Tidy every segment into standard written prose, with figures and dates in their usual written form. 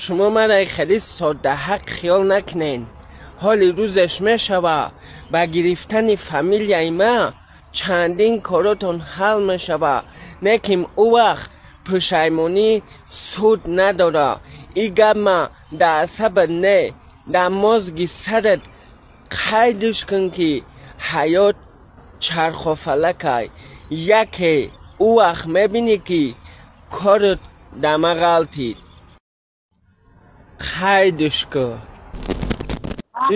Шумо мара хеле соддаҳақ хиёл накунен. Ҳоли рӯзеш мешава, ба гирифтани фамилияи ма чандин коротон ҳал мешава. Лекин ӯ вақт пушаймонӣ суд надора. И гап ма дар асабат не, дар мозги сарат қайдш кун, ки ҳаёт чархофалакай. Яке ӯ вақт мебинӣ, ки корат дама ғалтид. Қайдш кун.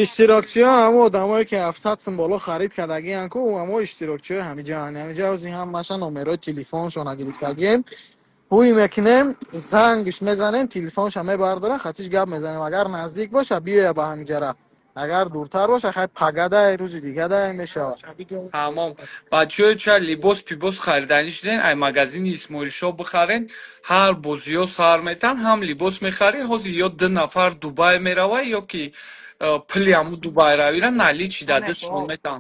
Иштирокчиҳо ҳамо одамое, ки 700 сум боло харид кардагиан ку, ҳамо иштирокчиҳо ҳамиҷаан. Ҳамиҷа ози ҳамаша номерои телефоншона гирифтагием. Ҳуй мекунем, зангш мезанем, телефонша мебардорам, хатиш гап мезанем. Агар наздик боша, биёя ба ҳамиҷара. Агар дуртар боша, хай пагадай, рӯзи дигадай мешавад. Тамом. Бачаҳо, ча либос пибос хариданӣ шуден, ай магазини Исмоилшоҳ бихарен, ҳар бозиҳо сар метан, ҳам либос мехарӣ, ҳозир ё ду нафар Дубай мерава, ё ки пули ҳаму Дубай равира наличи дар дастшон метан.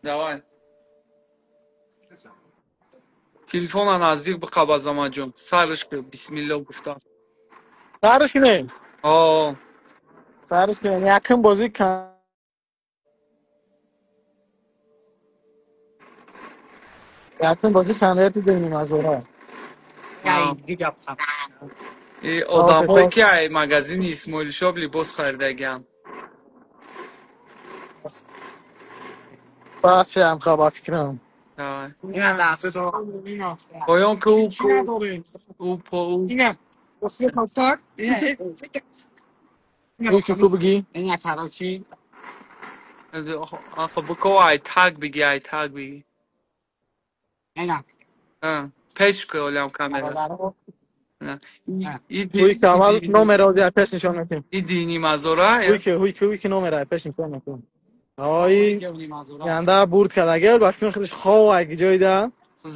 Давай. Телефона наздик биқаб, Азаматҷон. Сарш ки бисмилло гуфта. Сарш кунем? О. Сарш кунем. Якум бозӣ конверти 2,5 ҳазора. Одамое, ки ай магазини Исмоилшоҳ либос харидагианд. Бас ям хаба фикрам. Поён ки ӯ по ӯ. Уйки ку бигӣ? Хоб бико, ай таг бигӣ, ай таг бигӣ. Пеш ки олям камера. Уйки аввал номера ози пеш нишон метем. И 2,5 ҳазора. Уйки, уйки, уйки номера пеш нишон метем. Ой, янда бурд кардагел, ба фикрам худаш хов ай ҷойда.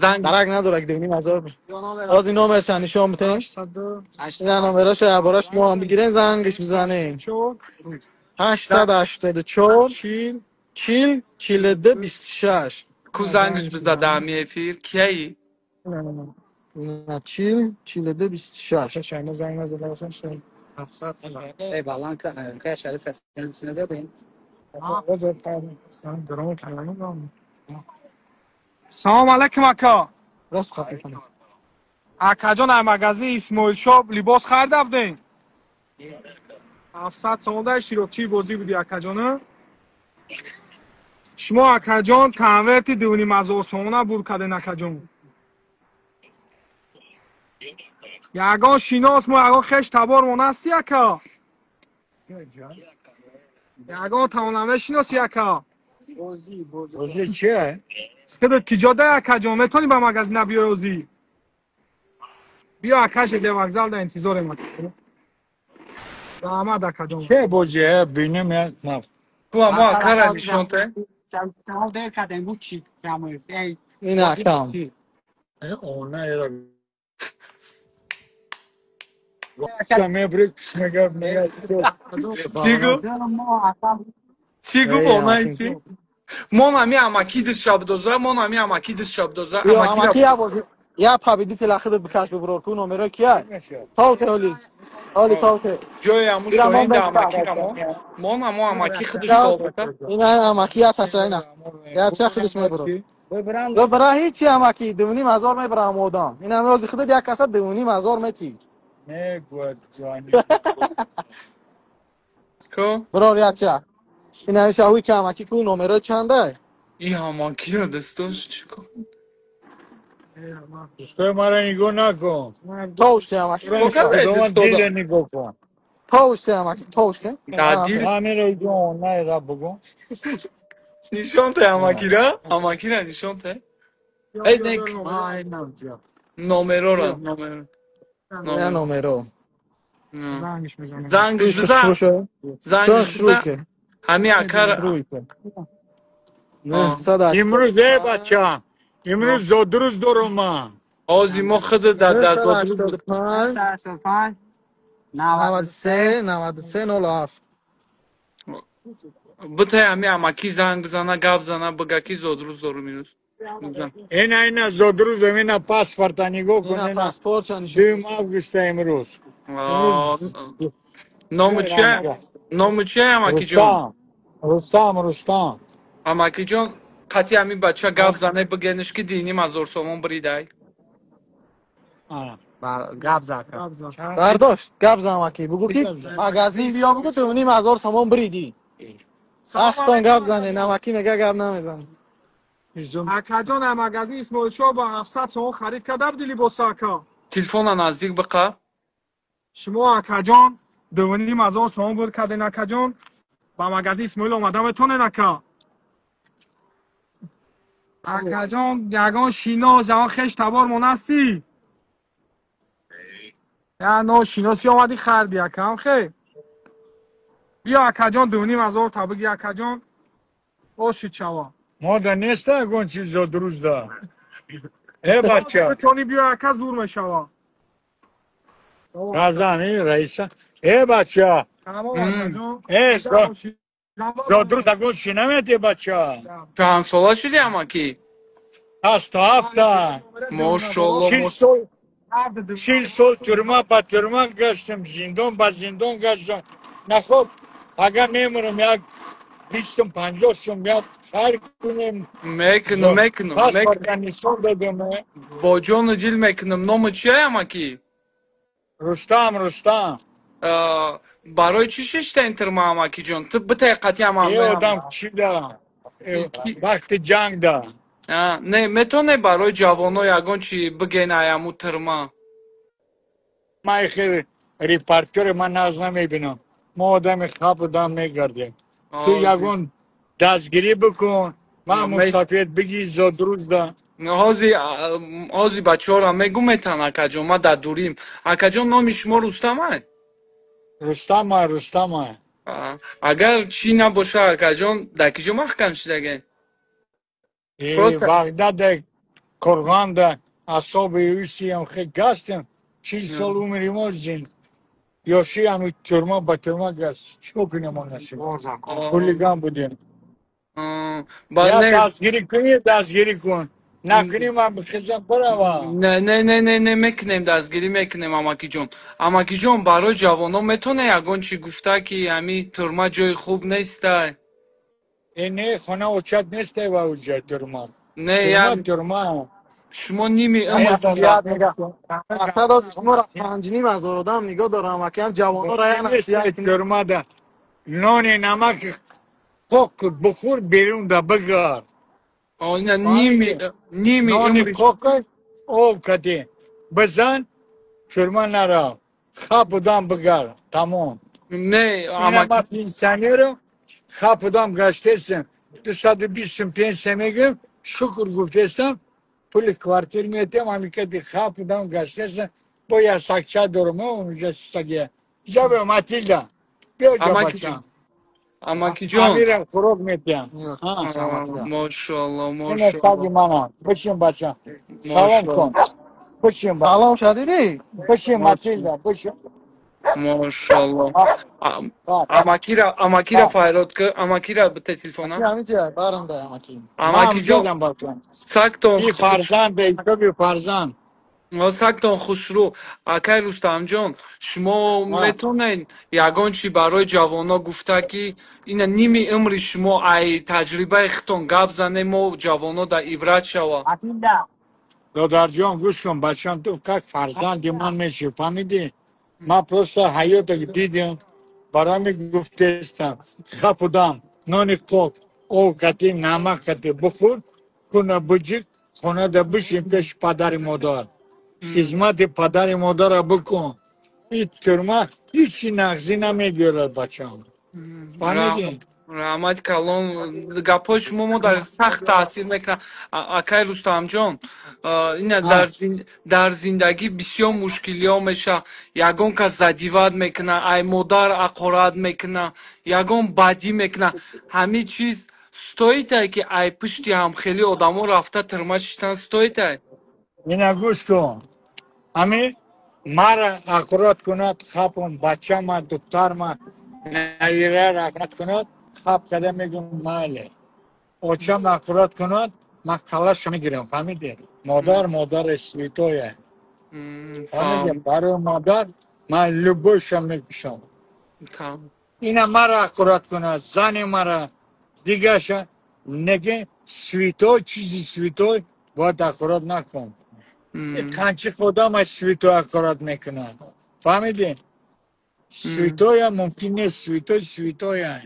Занг дарак надорад 2,5 ҳазор. Ози номерша нишон битем. Ина номераша бораш мо ҳам бигирем, зангш бизанем. 884 40 42 26. Ку зангш бизада ами эфир? Кияи? На 40 42 26. Занг назада бошам. 700. Эй, баланка, кая шариф назадем. Салом алейкум, ака. Рост хапи кунам. Акаҷон, ай магазини Исмоилшоп либос харида будем. 700 сомода иштирокчии бозӣ буди, акаҷон. Шумо, акаҷон, конверти 2,5 ҳазор сомона бур карден, акаҷон. Ягон шинос мо, ягон хеш табормон ҳасти, ака? Ягон тавона мешиноси, ака? Бозӣ чия? Худат ки ҷода, акаҷон, метавонӣ ба магазина биёй озӣ? Биё, ака, ЖД вокзал да интизорем. Раҳмат, акаҷон. Че бозӣ? Бинем як нафт. Ку амо акара нишон те? Тамом дер кардем, буд чи прямой. Эй, Ин акам. Она era мебри мега мега. Чӣ гуфт? Чӣ гуфт онаи чӣ? Мон ами амаки дистша бидоза, мон ами амаки дистша бидоза. Ё амаки я бозӣ я победитель худат бикаш биброр ку номеро кия? Тав те оли. Оли тав те. Ҷои аму шоҳин да амаки рамо. Мон амо амаки худаш добата. Ина амаки я таша ина. Я ча худаш мебурор. Бибра ҳичи амаки 2,5 ҳазор мебарам одам. Ин ами ози худат як каса 2,5 ҳазор метӣ. Мегӯяд ҷони. Ку? Бирор якча. Ина шаҳуи ки амаки ку номеро чандай? И амакиро дӯстош чӣ кор? Дӯстои мара нигоҳ накун. Товште амаки. Диле нигоҳ кун. Товште амаки, товште. Дадил. Ҳамеро она бугун. Нишон те амакира? Амакира нишон те. Эй, нек. Номерора, номеро. Не номеро. Зангш биза. Зангш биза. Ҳами акара. Имрӯз, э бача, имрӯз зодрӯз дорум ман. Ози мо худ дар зодрӯз. 85 93 93 07. Битай ҳами амаки занг бизана, гап зана, бига ки зодрӯз дорум имрӯз. Ина, ина зодрӯзам, ина паспорта нигоҳ кун. Ина паспортша нишон. 2 августа имрӯз. Имрӯз Ному чия? Ному чия, амакиҷон? Рустам, Рустам, Рустам. Амакиҷон, қати ҳамин бача гап зане, бигениш, ки 2,5 ҳазор сомон бридай. Ана. Гап за, ака. Гап зан. Бардошт, гап зан, амаки, бугӯ, ки магазин биё, бугӯ, 2,5 ҳазор сомон биридӣ. Салом Сахтон алейкум, гап зане. акаҷон. Намакӣ мега, гап намезан. Акаҷон, а магазин Исмоилшоҳ ба 700 сомон харид карда буди либоса, ака. Телефона наздик биқа. Шумо, акаҷон, 2,5 ҳазор сомон бур карден, акаҷон. Ба магазин Исмоил омада метонен, ака. Акаҷон, ягон шинос, ягон хеш табормон ҳастӣ? Я ношиноси омадӣ харди, акам, хе? Биё, акаҷон, 2,5 ҳазор та биги, акаҷон. Ошид шава. Мода неста ягон чиз зодрӯзда. Э, бача. Битонӣ биё, ака, зур мешава. Гап зан, раиса. Э, бача. Тамом, акаҷон. Э, зодрӯз ягон чи намети, бача? Чанд сола шуди, амакӣ? 67-та. Мошолло. 40 сол, 40 сол тюрьма ба тюрьма гаштам, зиндон ба зиндон гаштам. Нахоб, агар мемурам, як 20 сум, 50 сум як хайр кунем. Мекунам, мекунам. Паспорта нишон додем. Бо ҷону дил мекунам. Ному чия, амакӣ? Рустам, Рустам. Барои чӣ шиштаин тирма, амакиҷон? Ту битай қати. Е, одам чида вақти ҷангда. Не метоне барои ҷавоно ягон чи биген аяму тирма? Ман хеле репортёре, ман нағз намебинам. Мо одами хаб будам, мегардем. Ту ягон дастгирӣ бикун, ман мусафед биги зодрӯзда. Ҳози, ҳози бачаҳоро мегум, метан, акаҷон, ма дар дурим. Акаҷон, номи шумо Рустамай? Рустама, Рустама. Агар чӣ набоша, акаҷон, дар киҷо маҳкам шидаген? Ваҳдада, Қурғанда, асоби усиям хе гаштем. 40 сол умри мо зин ёши ами тюрьма ба тюрьма гаст. Чико кунем, мо насиб хулиган будем. Я дастгирӣ кунӣ, дастгирӣ кун, накунӣ, ман бихезам барава. Не, не, не, не, не, мекунем, дастгирӣ мекунем, амакиҷон. Амакиҷон, барои ҷавонон метоне ягон чӣ гуфта, ки ами тюрьма ҷои хуб нестай? Э, не, хона очат нестай ва уҷа тюрьма. Не, тюрьма тюрьма. Шумо ними Мақсад, ҳозир шуморо 5,5 ҳазор одам нигоҳ дорам, акам, ҷавонора як насиҳат. Тюрьмада нони намаки қоқ бихӯр, берун да бигард. Ними нони қоқ об кади бизан, тюрьма нарав, хаб будам бигард, тамом. Не. Ама пенсионерам, хаб будам гаштесем, 220 сум пенсия мегирем, шукр гуфтесам, пули квартир метем, ҳамикади хаб будам гаштесам, бо як сакча дорам унҷа сагия. Ҷабе, Матилда, биё ҷа, бачам. Амакиҷон. Амира хӯрок метиҳам. Мошоалло. Мошоалло. Саги мана, бишин, бачам, салом кун, бишин. Салом шадидӣ. Бишин, Матилда, бишин. Мошоалло. Амакира, амакира файрод ки, амакира бите телефона. Амакиҷон, сактон фарзанд, би фарзанд. Сактон хушрӯ. Акай Рустамҷон, шумо метонед ягон чи барои ҷавоно гуфта, ки ина ними умри шумо, ай таҷрибаи худтон гап зане, мо ҷавоно да ибрат шава. Додарҷон, гӯш кун, бачам, ту как фарзанди ман мешӣ, фаҳмидӣ? Ман просто ҳаёта дидем, барои гуфтестам: хапудам нони қоқ об кати, намак кати бихӯр, куна буҷик, хонада бишин, пеши падари модар хизмати падари модарро бикун. Ин тюрьма ҳичи нағзӣ намебиёрад, бачам, фаҳмидӣ? Раҳмати калон, гапҳои шумо мо дар сахт таъсир мекунад. Акай Рустамҷон, ина дар зиндагӣ бисёр мушкилиҳо мешавад. Ягон кас задевать мекуна, ай модар ақорат мекуна, ягон бадӣ мекуна. Ҳамин чиз стоит ай, ки ай пушти ҳамхелӣ одамо рафта тюрьма шиштан стоит ай? Ина гӯш кун, ҳамин мара ақурат кунад, хапам, бачама, духтарма, навирара ақурат кунад, хап када мегум, майли. Очам ақурат кунад, ман калаша мегирам, фаҳмиди? Модар, модари святое, фаҳмиди? Барои модар Ман любойша мекушам. Ина мара аккурат кунад, зани мара, дигаша. Неге святой, чизи святой бояд аккурат накун. Қанчи одам аз святой аккурат мекунад. Фаҳмидӣ? Святоя мумкин нест, святой святоя.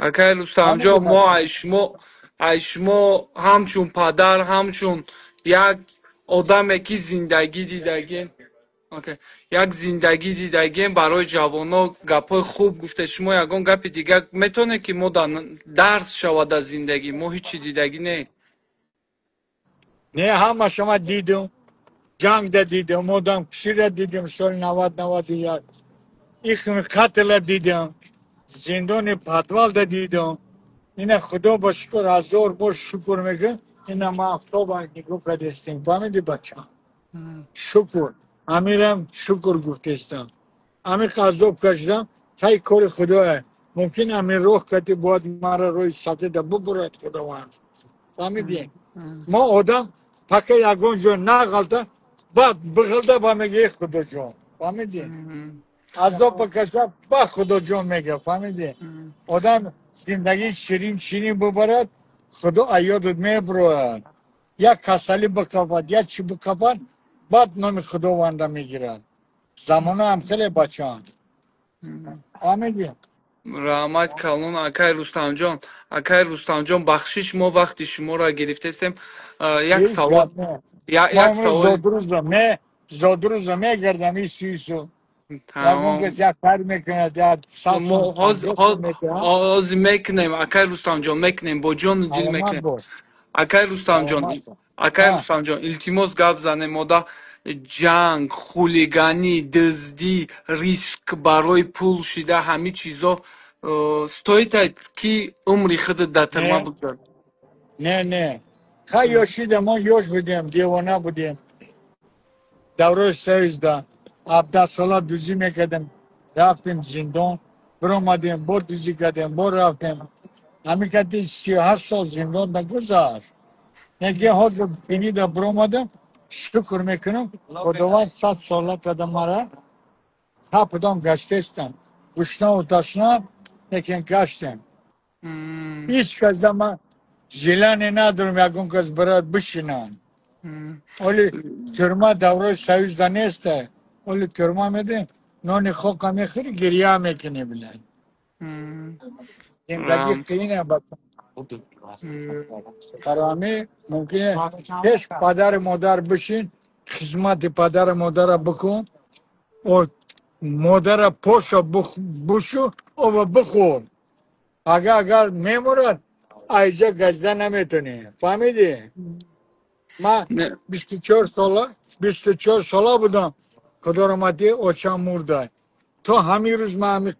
Акай Рустамҷон, мо ай шумо ҳамчун падар, ҳамчун як одаме ки зиндагӣ дидагем, як зиндагӣ дидагем, барои ҷавоно гапҳои хуб гуфте. Шумо ягон гапи дигар метавонед, ки мо дарс шавад аз зиндагӣ? Мо ҳичи дидагӣ не. Не, ҳама шума дидум, ҷангда дидум, одамкушира дидум, соли 90, 91 ихми қатла дидам, зиндони подвалда дидам. Ина худо ба шукр, ҳазор бор шукр мекунам. Ина ма афтоба нигоҳ кардестем, фаҳмиди, бача? Шукр, амирам шукр гуфтестам. Амиқ азоб кашидам, ҳай, кори худое. Мумкин амир роҳ кати бояд мара роҳи сафеда бубурад худованд, фаҳмиди? Мо одам пака ягон ҷо нағалта, баъд биғилда ба мега: худоҷон, фаҳмиди? Азоб бикаша, ба худоҷон мега, фаҳмиди? Одам зиндагии ширин ширин бубарад, худо аёдат мебурояд. Як касалӣ биқапад, як чӣ биқапад, баъд номи худованда мегирад. Замона ҳам хеле, бачаам, фаҳмиди? Раҳмат калон, акай Рустамҷон. Акай Рустамҷон, бахшиш, мо вақти шуморо гирифтестем. Як савол, як савол. Зодрӯза мегардам ису ису, ягон кас як кар мекунад, як Ҳозир мекунем, акай Рустамҷон, мекунем, бо ҷону дил мекунем. Акай Рустамҷон, акай Рустамҷон, илтимос, гап занем. Мода ҷанг, хулиганӣ, дуздӣ, риск барои пул шида, ҳамин чизо стоит, ки умри худат дар тюрьма бигзар? Не, не, хай, ёшида мо ёш будем, девона будем. Даврои союзда 17 сола дузӣ мекардем, рафтем зиндон, биромадем, бо дузӣ кардем, бо рафтем. Ҳамин кати 38 сол зиндон нагузашт. Неки ҳозир пинида биромадам, шукр мекунам, худованд 100 сола када мара. Хапудам гаштестам, гушнаву ташна, лекин гаштем. Ҳеҷ кас ман желание надорам ягон кас бирад бишинам. Оли тюрьма даврои союзда неста. Оли тюрьма медем, нони хока мехӯри, гиря мекунӣ, билад. Зиндагӣ қиина, бача. Барои мумкин пеш падари модар бишин, хизмати падари модара бикун, модара поша бушу, ова бихӯр. Агар мемурад, айҷа газда наметонӣ, фаҳмидӣ? Ман 24 сола, 24 сола будам, худо раҳматӣ, очам мурда. То ҳамин рӯз ман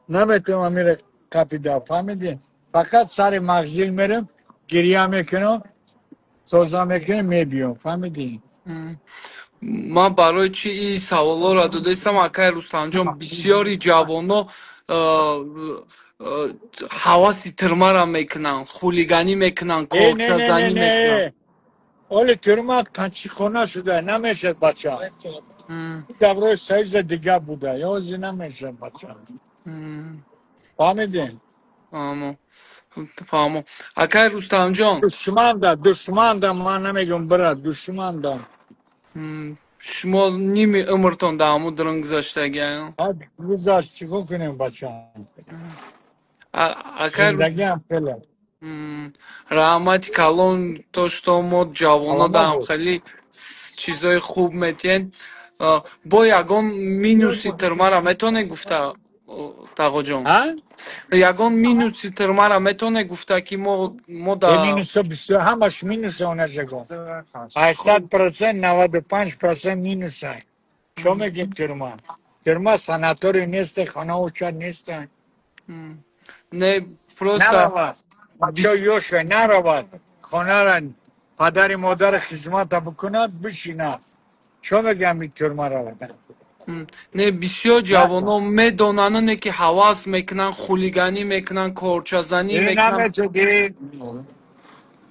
наметавонам амира капида, фаҳмидӣ? Фақат сари мағзил мерам, гиря мекунам, соза мекунам, мебиём, фаҳмидӣ? Ман барои чӣ ин саволҳоро додаистам, акай Рустамҷон? Бисёри ҷавоно ҳаваси тюрьмара мекунанд, хулиганӣ мекунанд, корчазанӣ мекунанд. Оли тюрьма қанчихона шуда намешад, бача. Даврои союза дига буда, ёзи намешад, бача, фаҳмидем? Фаҳмо, акай Рустамҷон. Душманда, душманда, ман намегӯм бира, душманда. Шумо ними умртон дар ҳамун дурун гузаштагӣ. Гузашт, чӣ кор кунем, бача? Зиндагиам хеле. Раҳмати калон, то что мо ҷавоно даам хеле чизои хуб метиҳен. Бо ягон минуси тюрьмара метавонед гуфта, тағоҷон? Ягон минуси тюрьмара метавонед гуфта, ки мо да Минусо бисёр, ҳамаш минуса, онашаго 80%, 95% минуса. Чо мегим тюрьма? Тюрьма санаторий нест, хонауча нест. Не, просто наравад, бача ёша наравад, хонара падари модари хизмата бикунад, бишинад. Чо мегам ин тюрьма равад? Не, бисёр ҷавоно медонанд, не ки ҳавас мекунанд, хулиганӣ мекунанд, корчазанӣ мекунанд.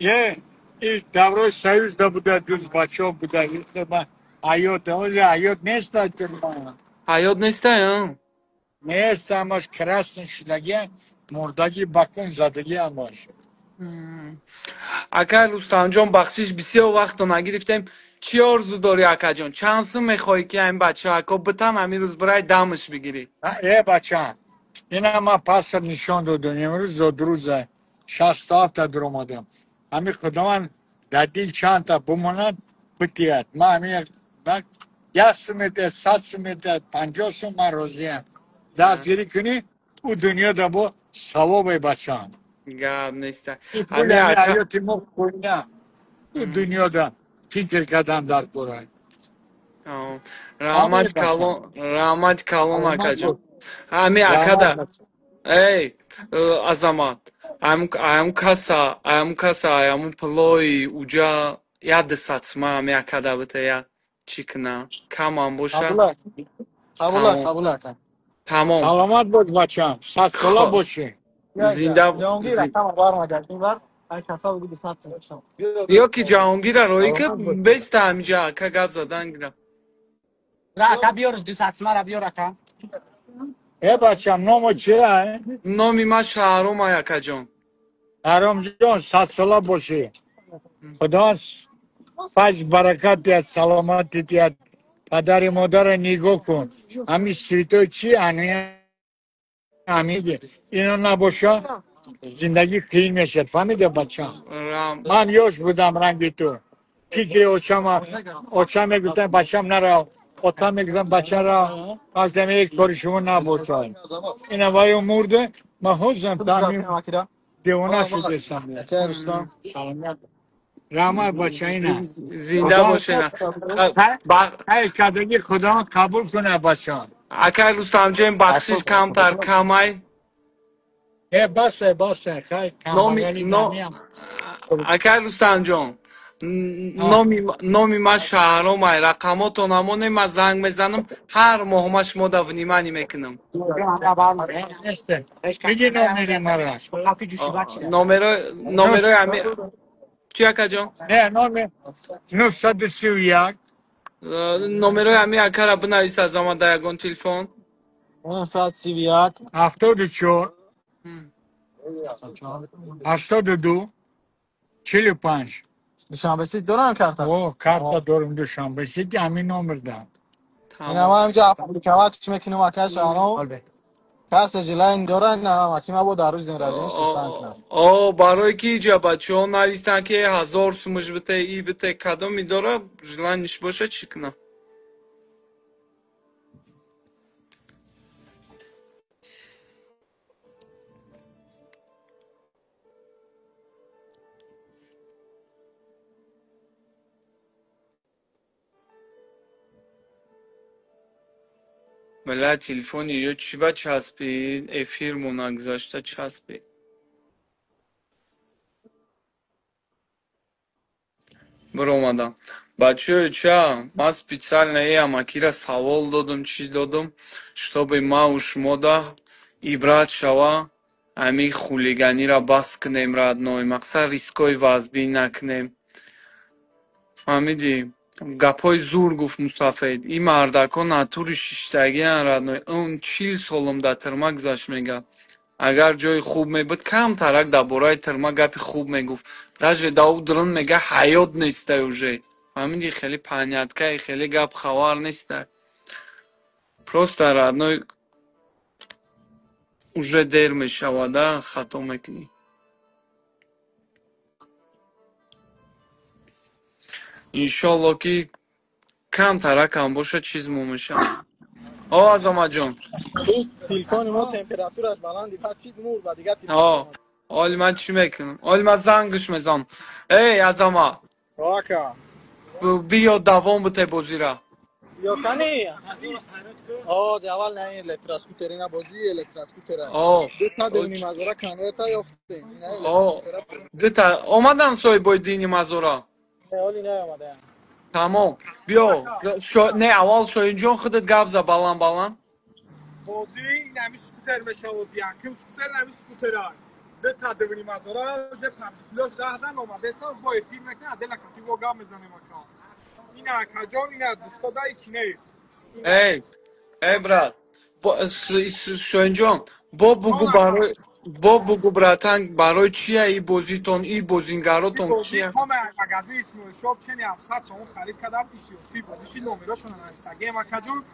Е, даврои союзда буда, дӯст бачаҳо буда, ҳаёт, оли ҳаёт неста тюрьма. Ҳаёт нестай, а? Нест, ҳамаш красный шудаги, мурдаги, бакун задаги ҳамаш. Акай Рустамҷон, бахшиш, бисёр вақтро нагирифтем. Чӣ орзу дорӣ, акаҷон? Чанд сум мехоҳӣ, ки ҳамин бачаҳако битан, ҳамин рӯз бирай дамаш бигирӣ? Э, бача, ина ман паспорт нишон додам, имрӯз зодрӯза, 67-та дуромадам. Ҳамин Худованд дар дил чандта бимонад, битиҳад. Ман ҳамин як сум метиҳад, 100 сум метиҳад, 50 сум, ман розиям. Дастгирӣ кунӣ, ӯ дунё да бо савобе, бачаам. Гап неста. Ҳаёти мо хуйна, ӯ дунёда фикр кардан дар кора. Раҳмат калон, раҳмат калон, акаҷон. Ҳами акада, эй Азамат, аям каса, аям каса, аяму пулои уҷа як дусад сума ҳами акада бита, я чӣ куна, камам боша. Қабула, қабула, ака. Тамом. Саломат бош, бачам, садсола бошӣ. Зинда. Ҷаҳонгир акама бармагардим бар. Ай каса бугу 200 сум шом. Ё ки Ҷаҳонгира роӣ ки беста ҳамиҷа ака гап задан гирам. Ра ака, биёрш 200 сумара, биёр, ака. Э, бачам, номо чия? Номи ман Шаҳром ай, акаҷон. Шаҳромҷон, садсола бошӣ. Худованд файз баракат диҳад, саломатӣ диҳад. Падари модарро нигоҳ кун. Ҳамин святой чи ҳамин ино набоша, зиндагӣ қиин мешавад. Фаҳмида, бачам? Ман ёш будам ранги ту. Фикри очама, очам мегуфтам, бачам нарав, отам мегуфтам, бача рав. Вақтам як кори шумо набошад. Ина ваю мурде, ман ҳозам тамин девона шудесам. Саломат. Раҳмат, бача, ина. Зинда бошед. Ай кардагӣ Худованд қабул кунад, бачам. Акай Рустамҷон, бахшиш, камтар камай. Э, басе, басе, хай камбағали намиям. Акай Рустамҷон, номи ман Шаҳром ай, рақамотон ҳамоне, ман занг мезанам, ҳар моҳ ман шумо да внимание мекунам. Биги номери мара. Номерои ҳами чи, акаҷон? Не, номер 931. Номерои ҳами акара бинавис, Азамат, дар ягон телефон. 931. 74 82 45. Душанбе Сити дорам карта? О, карта дорам, Душанбе Сити, ҳамин номер дам. Ина ман ҳаминҷа аппликават чӣ мекунам, ака Шаҳром. Касе желание дора, ина аки ма бо дар рӯзи день рождения хурсанд кунам. О, барое ки иҷа бачаҳо навистанд, ки 1000 сумаш бите, и бите, кадоми дора желание ш боша, чӣ кунам? Бала, телефони ё чӣ ба часпид? Эфирмо нагузашта часпид. Биромадам. Бачаё, ча, ман специально э амакира савол додум, чӣ додум, чтобы мау шумода ибрат шава, ҳамин хулиганира бас кунем, родной, мақсад рискои вазбин накунем. Фаҳмидӣ? Гапҳои зур гуфт мусафед. Ин мардакҳо натури шиштагиан, родной. Он 40 солум дар тюрьма гузашт, мега. Агар ҷои хуб мебуд, камтарак дар бораи тюрьма гапи хуб мегуфт. Даже да ӯ дрон мега ҳаёт нестай уже. Фаҳмидӣ, хеле понятка, хеле гап хабар нестай. Просто, родной, уже дер мешавада, хато мекунӣ. Иншолло, ки камтаракам боша, чизмо мешавад. О, Азаматҷон. Телефони мо температураш баланди, баъд чиз мурд ва дигар. О, оли ман чӣ мекунам? Оли ман зангш мезанам. Эй, Азамат. Ака. Биё, давом бите бозира. Ё кани? О, аввал на ин электроскутер, ина бозии электроскутера. О, Дута дуним ҳазора конверта ёфтем. Ина О, дута омадан соҳибои дини мазора. Оли наомадаям. Тамом. Биё, не, аввал Шоҳинҷон, худат гап за, баланд баланд. Бозӣ нами скутер мешавоз, якум скутер нами скутера. Дута дувним ҳазора уже папилош раҳдан омадесан, бо эфир мекунад, адела кати бо гап мезанем, ака. Ина акаҷон, ина дӯстода ичи нест. Эй, Э брат, Шоҳинҷон, бо бугу барои бо бугу братан барои чия и бозитон, и бозингаротон кия? Магазин Исмоил Шоп чени 700 сомон харид кардам, иштирокчии бозиши номерошона нависагем акаҷон.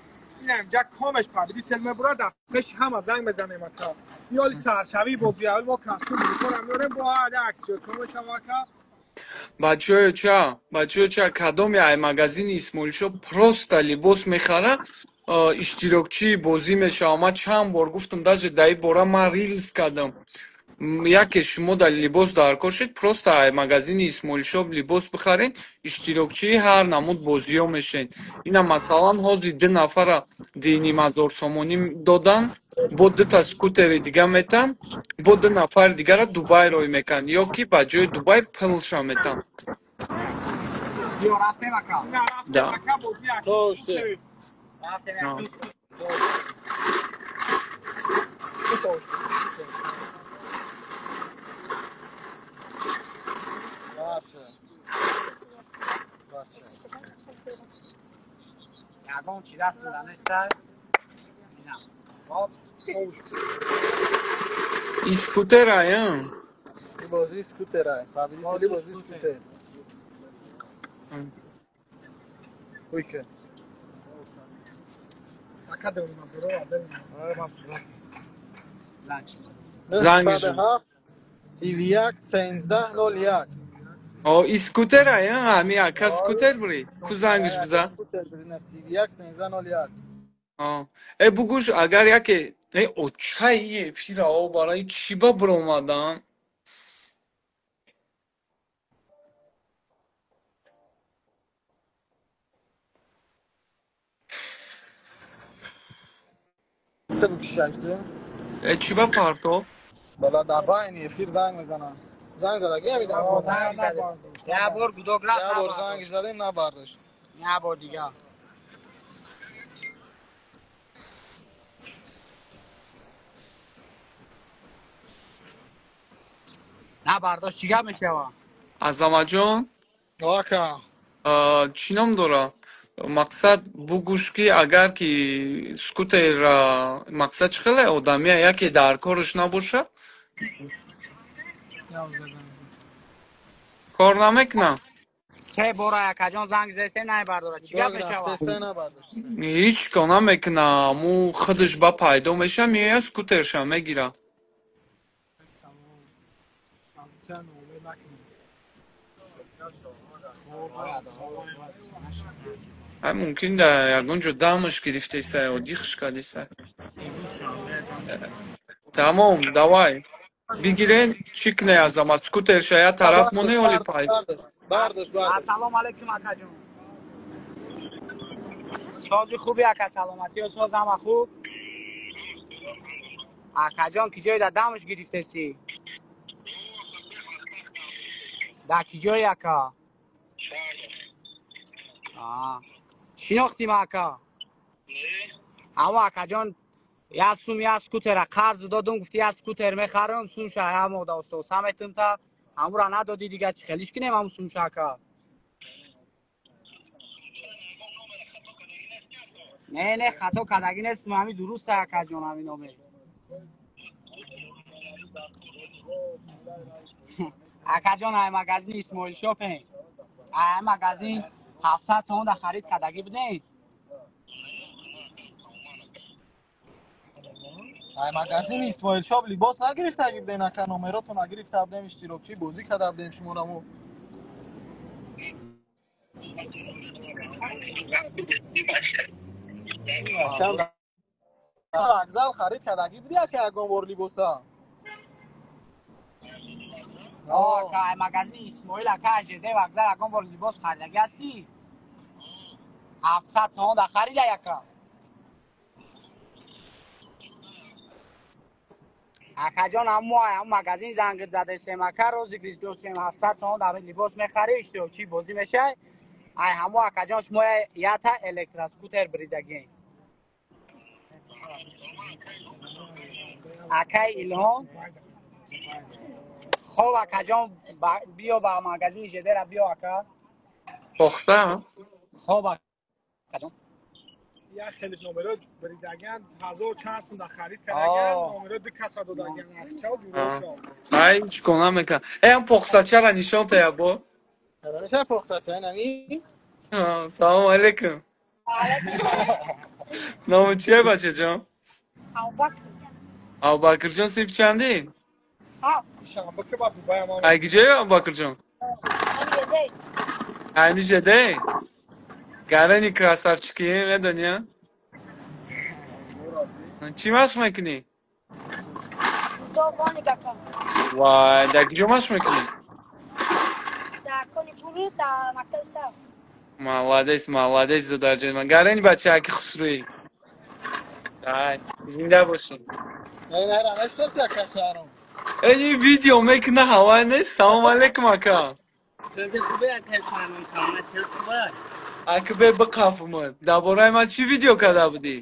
Ина инҷа комеш победитель мебурад, дар пеши ҳама занг мезанем ака. Ин ҳоли саршавии бозӣ, аввал мо костюм мекорам меорем, бо ҳар як иштирокчиҳо мешава ака. Бачаҳои ча, бачаҳои ча, кадоме ай магазини Исмоил Шоп просто либос мехара, иштирокчии бозӣ мешава. Ман чанд бор гуфтам, даже дар ин бора ман рилс кардам. Яке шумо дар либос даркор шед, просто ай магазини Исмоил Шоп либос бихарен, иштирокчии ҳар намуд бозиҳо мешавед. Ина масалан ҳозир ду нафара 2,5 ҳазор сомонӣ додан, бо дута скутери дига метан, бо ду нафари дигара Дубай рой мекунанд ё ки ба ҷои Дубай пулша метан. Биё рафтем ака. Ина рафтем ака, бозӣ То скутер. Рафтем А. як скутер. Баше. Баше. Ягон чи даст неста. Ина. Хоп. И скутера, я? Ин бозии скутера. Победители бозии скутер. Уйке. Ака 2,5 ҳазоро адел. Занг чиз. Зангиш. 907 31 13 01. О, и скутера, я? Ами ака скутер бури. Ку зангиш биза? Скутер бирина 31 13 01. А. Э бугуш агар яке э очаи эфира о барои чӣ ба биромадан? Чӣ бикшакси? Э чӣ ба партов? Бала дар байни эфир занг мезанам. Занг задагӣ ҳамида? Занг задем. Як бор гудок рафт. Як бор зангиш задем, набардошт. Як бор дига. Набардошт, чӣ гап мешава? Азаматҷон, Ака. Чӣ ном дора? Мақсад бугӯш ки агар ки скутера мақсад чӣ хеле одамия яке дар кораш набошад, кор намекунад. Се бора якаҷон занг задем, набардора. Чӣ гап мешава? Рафтеста набардошт. Ҳеҷ кор намекунад, аму худаш ба пайдо мешавад, меояд скутерша мегирад. Ай мумкин да ягон ҷо дамаш гирифтеса ё дихш кардеса. Тамом, давай. Бигирен, чӣ кунед Азамат? Скутерша я тараф моне оли пай. Бардошт, бардошт, бардошт. Ассалому алайкум акаҷон. Сози хуби ака, саломатӣ ё соз ҳама хуб? Акаҷон ки ҷой дар дамаш гирифтеси? Дар ки ҷой ака? Аа. Шинохтим ака? Ҳамо акаҷон як сум як скутера қарз додум, гуфти як скутер мехарам, сумша як моҳ да остоса метум та ҳамура надодӣ, дига чӣ хелиш кунем ҳамун сумша ака? Не, не, хато кардагӣ нестим, ҳамин дуруста акаҷон, ҳамин номер. Акаҷон ай магазини Исмоил Шопинг. Ай магазин 700 сомон да харид кардагӣ будем? Ай магазини Исмоил Шоп либос нагирифтагӣ будем ака, номеротон нагирифта будем, иштирокчӣ бозӣ карда будем шуморамо. Вокзал харид кардагӣ будӣ ака ягон бор либоса? Ака, ай магазини Исмоил ака ЖД вокзал ягон бор либос харидагӣ ҳастӣ? 700 сомон да харида яка. Акаҷон ҳамо ҳам магазин занг задесем ака, розыгрыш доштем, 700 сомон да либос мехарӣ, иштирокчии бозӣ мешавӣ. Ай ҳамо акаҷон шумо ята электроскутер биридагӣ. Акай Илҳом. Хоб акаҷон биё ба магазини ЖД-ра биё ака. Похта? Хоб акаҷон. Як хеле номеро бридаган, ҳазор чанд сум да харид кардаган, номеро ду каса додаган, ахчао ҷудошо. Ай, чикор намекунам. Э, ам похсачара нишон тая бо. Ча похсача, нами? Салом алейкум. Номи чие, бачаҷон? Абубакр. Абубакрҷон, синф чандӣ? Ай киҷое, Абубакрҷон? Ҳамиҷа де? Гарани красавчики, медони? Чӣ машқ мекунӣ? Вай, дар киҷо машқ мекунӣ? Молодец, молодец, додарҷони ман. Гарани бачааки хушрӯӣ. Ай, зинда бошӣ. Эй, видео мекуна, ҳавай нест. Салом алейкум, ака. Ака, бе биқафумад. Дар бораи ман чӣ видео карда будӣ?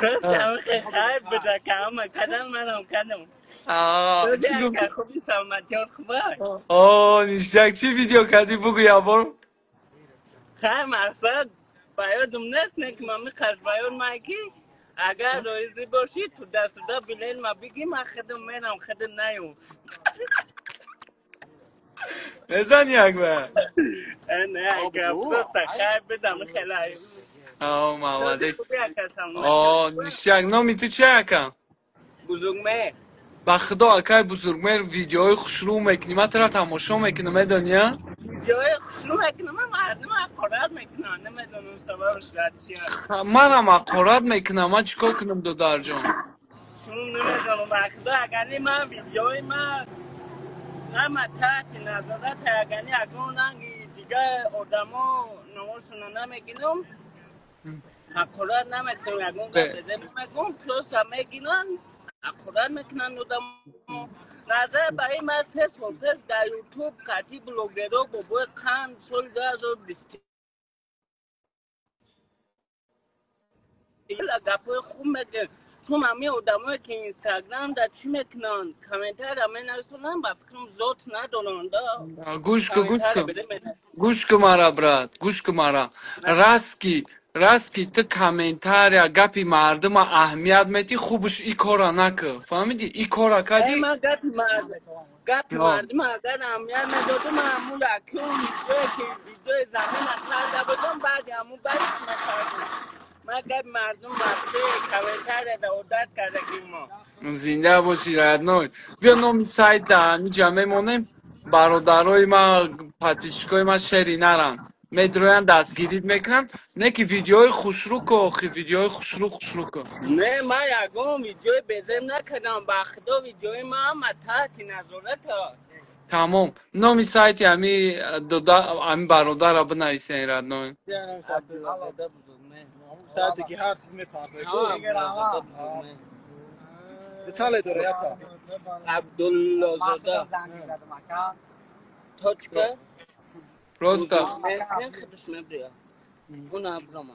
Хайр буда, ҳама кадам, манам кадам. Хуби, саломатиёт хуба? О, ништяк. Чӣ видео кардӣ, бугӯ якбор. Хайр, мақсад ба ёдум нест, не ки ман михаш ба ёд май ки агар розӣ бошӣ, туда-сюда билет ма бигӣ, ман худам мерам, худам наём. Мезани як ба? Не, ака, просто хайр бидам хеле. О, молодец. О, ништяк. Номи ту чи, ака? Бузургмеҳр. Ба худо, акай Бузургмеҳр, видеои хушрӯ мекунӣ, ман тура тамошо мекунам, медонӣ? Видеои хушрӯ мекунам, ман мардум ҳақорат мекунам, намедонам сабабш дар чи аст. Манам ҳақорат мекунам, ман чӣ кор кунам, додарҷон? Чун намедонам, ба худо, агар ман видеои ман ҳама таҳти назорат, агар ягон ранги дигар одамо номошонро намегирам, ҳақорат намекунам, ягон гап намегӯм, просто мегиранд, ҳақорат мекунанд одамо. Назар ба ин, ман 3 сол пеш дар Ютуб кати блогеро бобои қанд соли 2020 гапҳои хуб мегӯям, чун ҳамин одамое ки Инстаграм дар чӣ мекунанд, комментария менависонанд, ба фикрам зот надоранд. Гӯш ку, гӯш ку, гӯш ку мара, брат, гӯш ку мара. Раст ки ту комментария, гапи мардума аҳамият метӣ, хубш и кора накӣ, фаҳмидӣ? И кора кардӣ. Гапи мардума агар аҳамият медодум, ҳамун якум видеое ки видеои замина карда будам, баъди ҳамун баъдиш мекардам. Ман гапи мардум вообще комментария да одат кардагим мо. Зинда бошӣ, родной. Биё, номи сайта ҳамиҷа мемонем, бародарои ма, подписчикои ма шери наранд, медроянд, дастгирӣ мекунанд. Не ки видеои хушрӯ ку, охи, видеои хушрӯ, хушрӯ ку. Не, ман ягон видеои безеб накардам, ба худо, видеои ман ҳама таҳти назорат. Тамом. Номи сайти ҳами дода, ҳами бародара бинависен, родной. Сайте ки ҳар чиз мепардои. Детале дора ята. Абдуллозода точка. Просто худаш мебрия. Уна брама.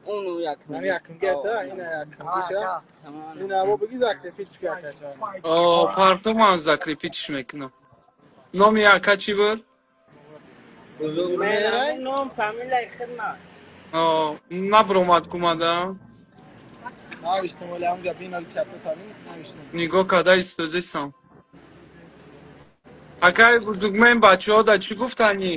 Уну якум. Ами якум гета, ина якум биша. Ина бо биги закрепить ка кача. О, парту ман закрепить мекунам. Номи ака чӣ буд? Бузургмеҳр, ном фамилияи хидмат. О, набромад кумада. Навиштам, вале ҳамҷа бинали чапа тавин навиштам. Нигоҳ карда истодисам. Акай Бузургмеҳр, бачаҳо да чӣ гуфтанӣ?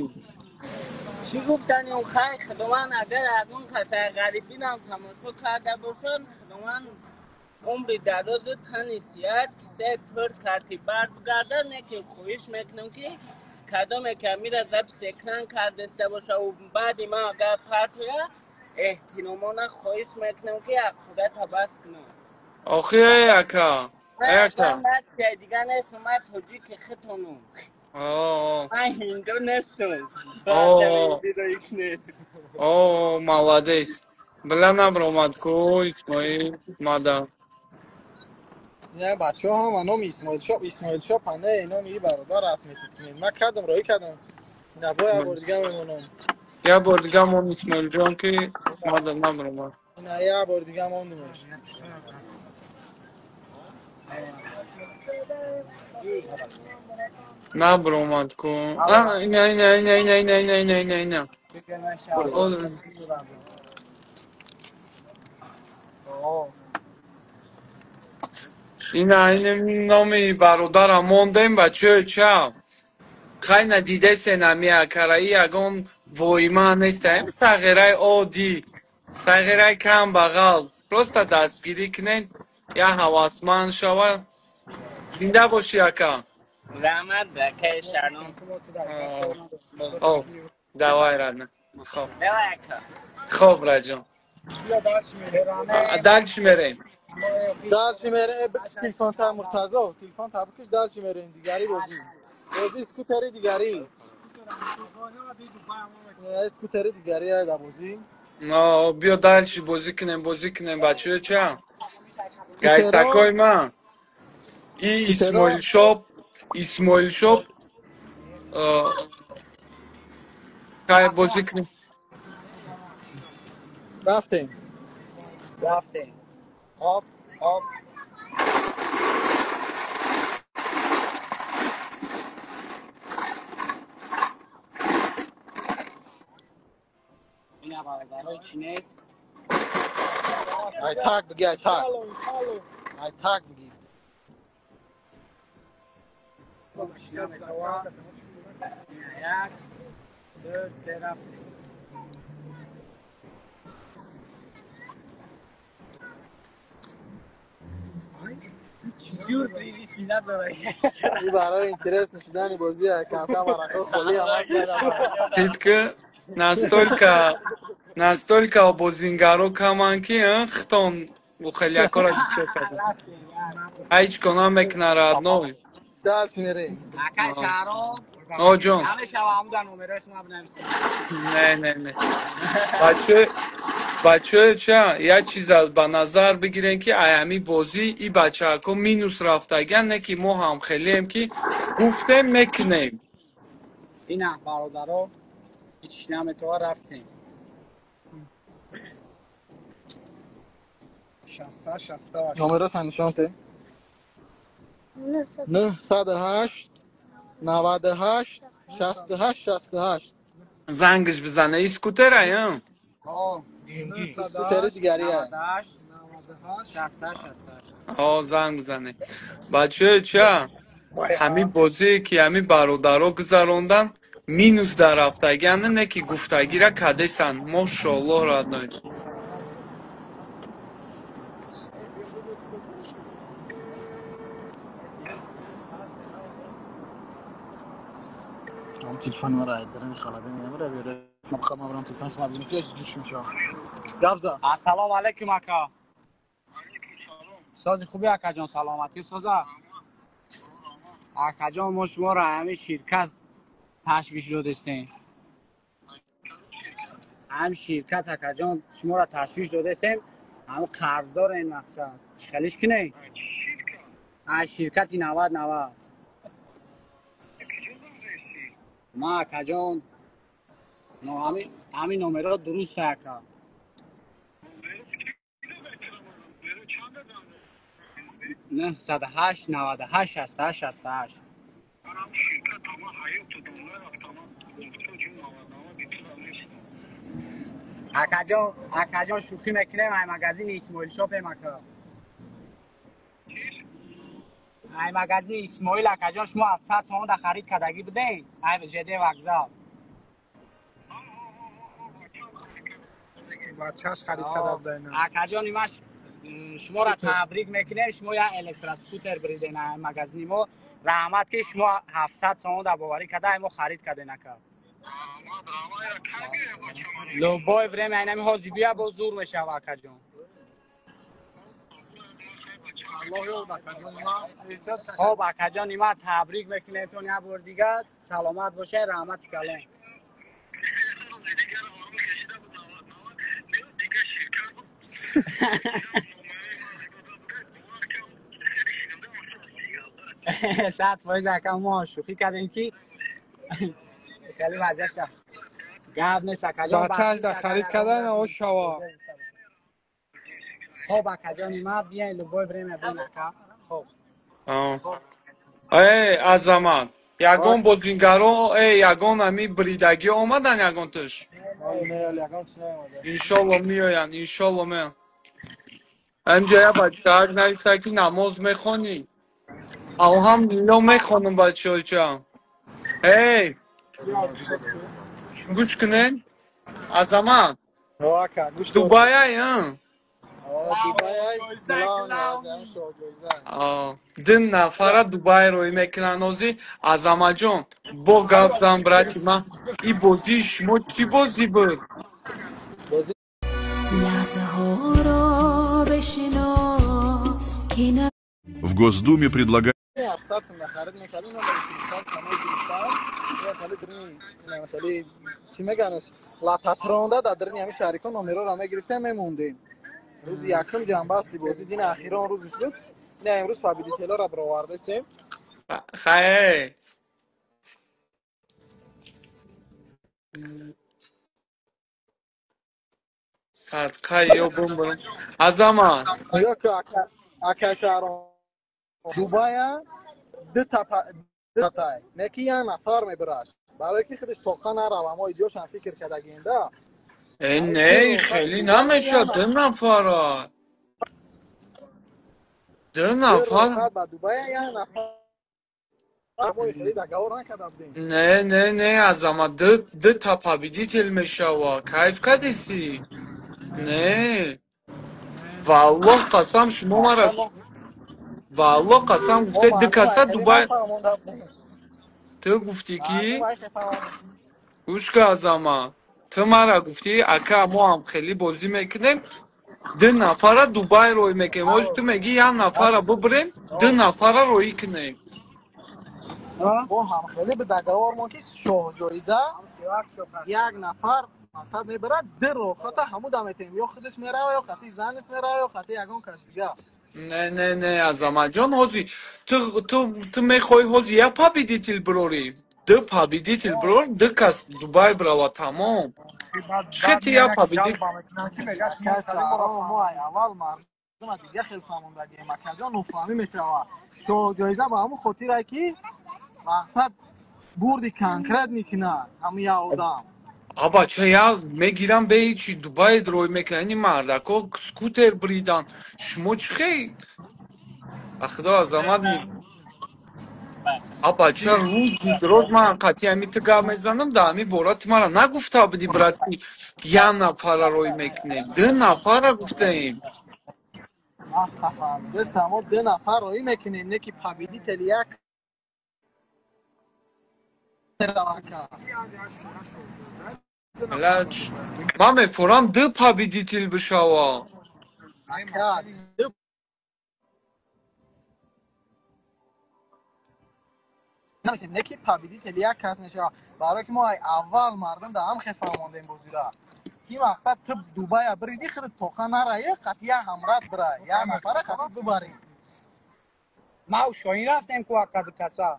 Чӣ гуфтани? Хай, худованд, агар ягон каса ғарибинам тамошо карда бошад, худованд умри дарозу тани сиҳат, кисаи пур карти барф гарда. Не ки хоҳиш мекунам, ки кадоме ки амира запись экран кардаста боша, баъди ман агар партоя, эҳтиромона хоҳиш мекунам, ки ҳақората бас кунам. Охи, эй ака, эй ака. Нация дига нестам, ман тоҷики хитонум. Ман ҳинду нестам. О, молодец. Била, набромад ку, Исмоил, мада. Не, бачаҳо ҳама номи Исмоилшоп, Исмоилшоп ҳане, номи и бародар отметить кунед. Ман кардам, роӣ кардам. На, бо як бор дига мемонам. Як бор дига мон, Исмоилҷон, ки мада набромад. На, як бор дига мондимаш. Набромад ку. Ина, ина, ина, ина, ина, ина, ина, ина, ина. Ина ин номи бародарам мондем, бачаё ча. Хай надидесен ами акараи ягон воима неста. Эм сағираи оддӣ, сағираи кам бағал. Просто дастгирӣ кунед, я ҳавасманд шава. Зинда бошӣ ака. Раҳмат акаи Шаҳром. Хоб, давай радна. Хоб. Давай ака. Хоб раҷон. Дальше мерем. Дальше мерем. Телефон та Муртазо, телефон та бикиш дальше мерем. Дигари бозӣ. Бозӣ скутери дигари. Скутери дигари ай бозӣ. Но, биё дальше бозӣ кунем, бозӣ кунем, бачаё ча? Гайсакои ман. И Исмоил шоп, Исмоил шоп. Кай бозӣ кунем. Рафтем. Рафтем. Хоп, хоп. Ина бародарои чӣ нест? Ай так бигӣ, ай так. Ай так бигӣ. Як, ду, се, рафтем. Сюрпризи чӣ надорад. Ин барои интерес шудани бозӣ кам-кам варақҳо холӣ ҳам аст. Титка настолько бозингаро каманд ки хитон хелякора бисёр карданд. Ҳеҷ кор намекунад родной. Дальше мерем. Акай Шаҳром. О ҷон. Намешава ҳамуда номерои шумо бинависем. Не, не, не. Бачаё ча, як чиза ба назар бигирем ки ай ҳами бозӣ и бачаҳако минус рафтагиан, не ки мо ҳам хелием ки гуфтем мекунем. Ина бародаро ҳеҷ наметова рафтем. 68. Номеротан нишон те. 908 98 68 68. Зангш бизане, и скутера, я? Скутери дигари я. 68 68. О, занг бизане. Бачаё ча, ҳами бозие ки ҳами бародаро гузарондан минус дар рафтагиан, не ки гуфтагира кадесан. Мошоаллоҳ родной. Телефон мара айдарани халадин намера биёре. Ман мабрам телефон шума бинем ки ҷӯш мешава. Гап за. Ассалому алайкум ака. Сози хуби акаҷон, саломатӣ соза. Акаҷон, мо шуморо ҳамин ширкат ташвиш додестем. Ҳамин ширкат акаҷон шуморо ташвиш додестем. Ҳамин қарздор ин мақсад. Чӣ хелиш кунем? Аз ширкати 90 90. Ма акаҷон, ҳамин номерҳо дуруст ака. 908 98 68 68. Акаҷон, акаҷон шӯхӣ мекунем, ай магазини Исмоил шопем ака. Ай магазини Исмоил акаҷон шумо 700 сомон да харид кардагӣ будем, ай ЖД вокзал. Бачаш харид карда будаина. Акаҷон, имаш шуморо табрик мекунем, шумо як электроскутер бриден ай магазини мо. Раҳмат ки шумо 700 сомон да боварӣ карда ай мо харид карден ака. Любое время айнами ҳозир бия боз зур мешава акаҷон. Хоб акаҷон, има табрик мекунем тон як бор дигар. Саломат бошед, раҳмати калон. Сад фоиз ака, мо шӯхӣ кардем ки хеле вазъият шав. Гап нест акаҷон. Бачааш да харид кардан о шава. Хоб акаҷон, има биёен любое время биёен ака. Хоб. Эй, Азамат, ягон бозингаро, эй, ягон ами бридагӣ омадан ягон туш? Иншолло меоянд, иншолло меоянд. Ҳамҷа я бачаак нависа ки намоз мехонӣ. Алҳамдулилло мехонам бачаоча. Эй! Гӯш кунед. Азамат. Дубайай, ду нафара Дубай рӯй мекунанд ҳозир. Азаматҷон, бо гап зан брати ман. И бозии шумо чӣ бозӣ буд? В Госдуме предлагают... Рӯзи якум ҷанбасти бозӣ дин ахирон рӯзиш буд. Ина имрӯз победителора баровардастем. Хай. Садқа ё бумбурам. Азамат. Ака шаҳрон. Дубая ду та неки як нафар мебараш. Барои ки худаш тоқа нарава, мо идиошам фикр кардагем да. Не, хеле намешад, ду нафара. Ду нафар. Не, не, не, Азамат, ду та победитель мешава. Кайф кардеси? Не. Валлоҳ қасам шумо мара. Валлоҳ қасам гуфте ду каса Дубай. Ту гуфтӣ ки гӯш кун Азамат. Ту мара гуфтӣ ака мо ҳам хеле бозӣ мекунем, ду нафара Дубай рӯй мекунем. Ҳозир ту мегӣ як нафара бибирем, ду нафара рӯй кунем. Мо ҳам хеле ба договор мо ки шоҳҷоиза як нафар мақсад мебарад, ду рохата ҳамуда метем. Ё худаш мерава, ё хати занаш мерава, ё хати ягон кас дига. Не, не, не, Азаматҷон, ҳозир ту мехоҳӣ ҳозир як победитель бирорӣ. Ду победитель бирор, ду кас Дубай бирава, тамом. Хети як победитель. Аввал мардума дига хел фаҳмондагием. Акаҷон нофаҳмӣ мешава. Шоҳҷоиза ба ҳамун хотире ки мақсад бурди конкрет мекунад ҳамун як одам. Аба ча я мегирам бе ҳечи Дубай рой мекунанд. Ини мардако скутер бридан. Шумо чӣ хел? Ба худо Азамат аба ча рӯзи роз ман қатъи ҳами ту гап мезанам, дар ҳами бора ту мара нагуфта будӣ брат ки як нафара рой мекунем. Ду нафара гуфтаем. Мо ду нафар рой мекунем, не ки победитель як. Ман мефорам ду победитель бишава. Не ки победитель як кас мешава. Барои ки мо аввал мардум дар ҳам хел фаҳмондем бозира. Ки мақсад ту Дубая бириди, худат тоқа нараи, қати як ҳамрат бирай, як нафара қати бибарӣ. Ма Шоҳин рафтем ку ака ду каса.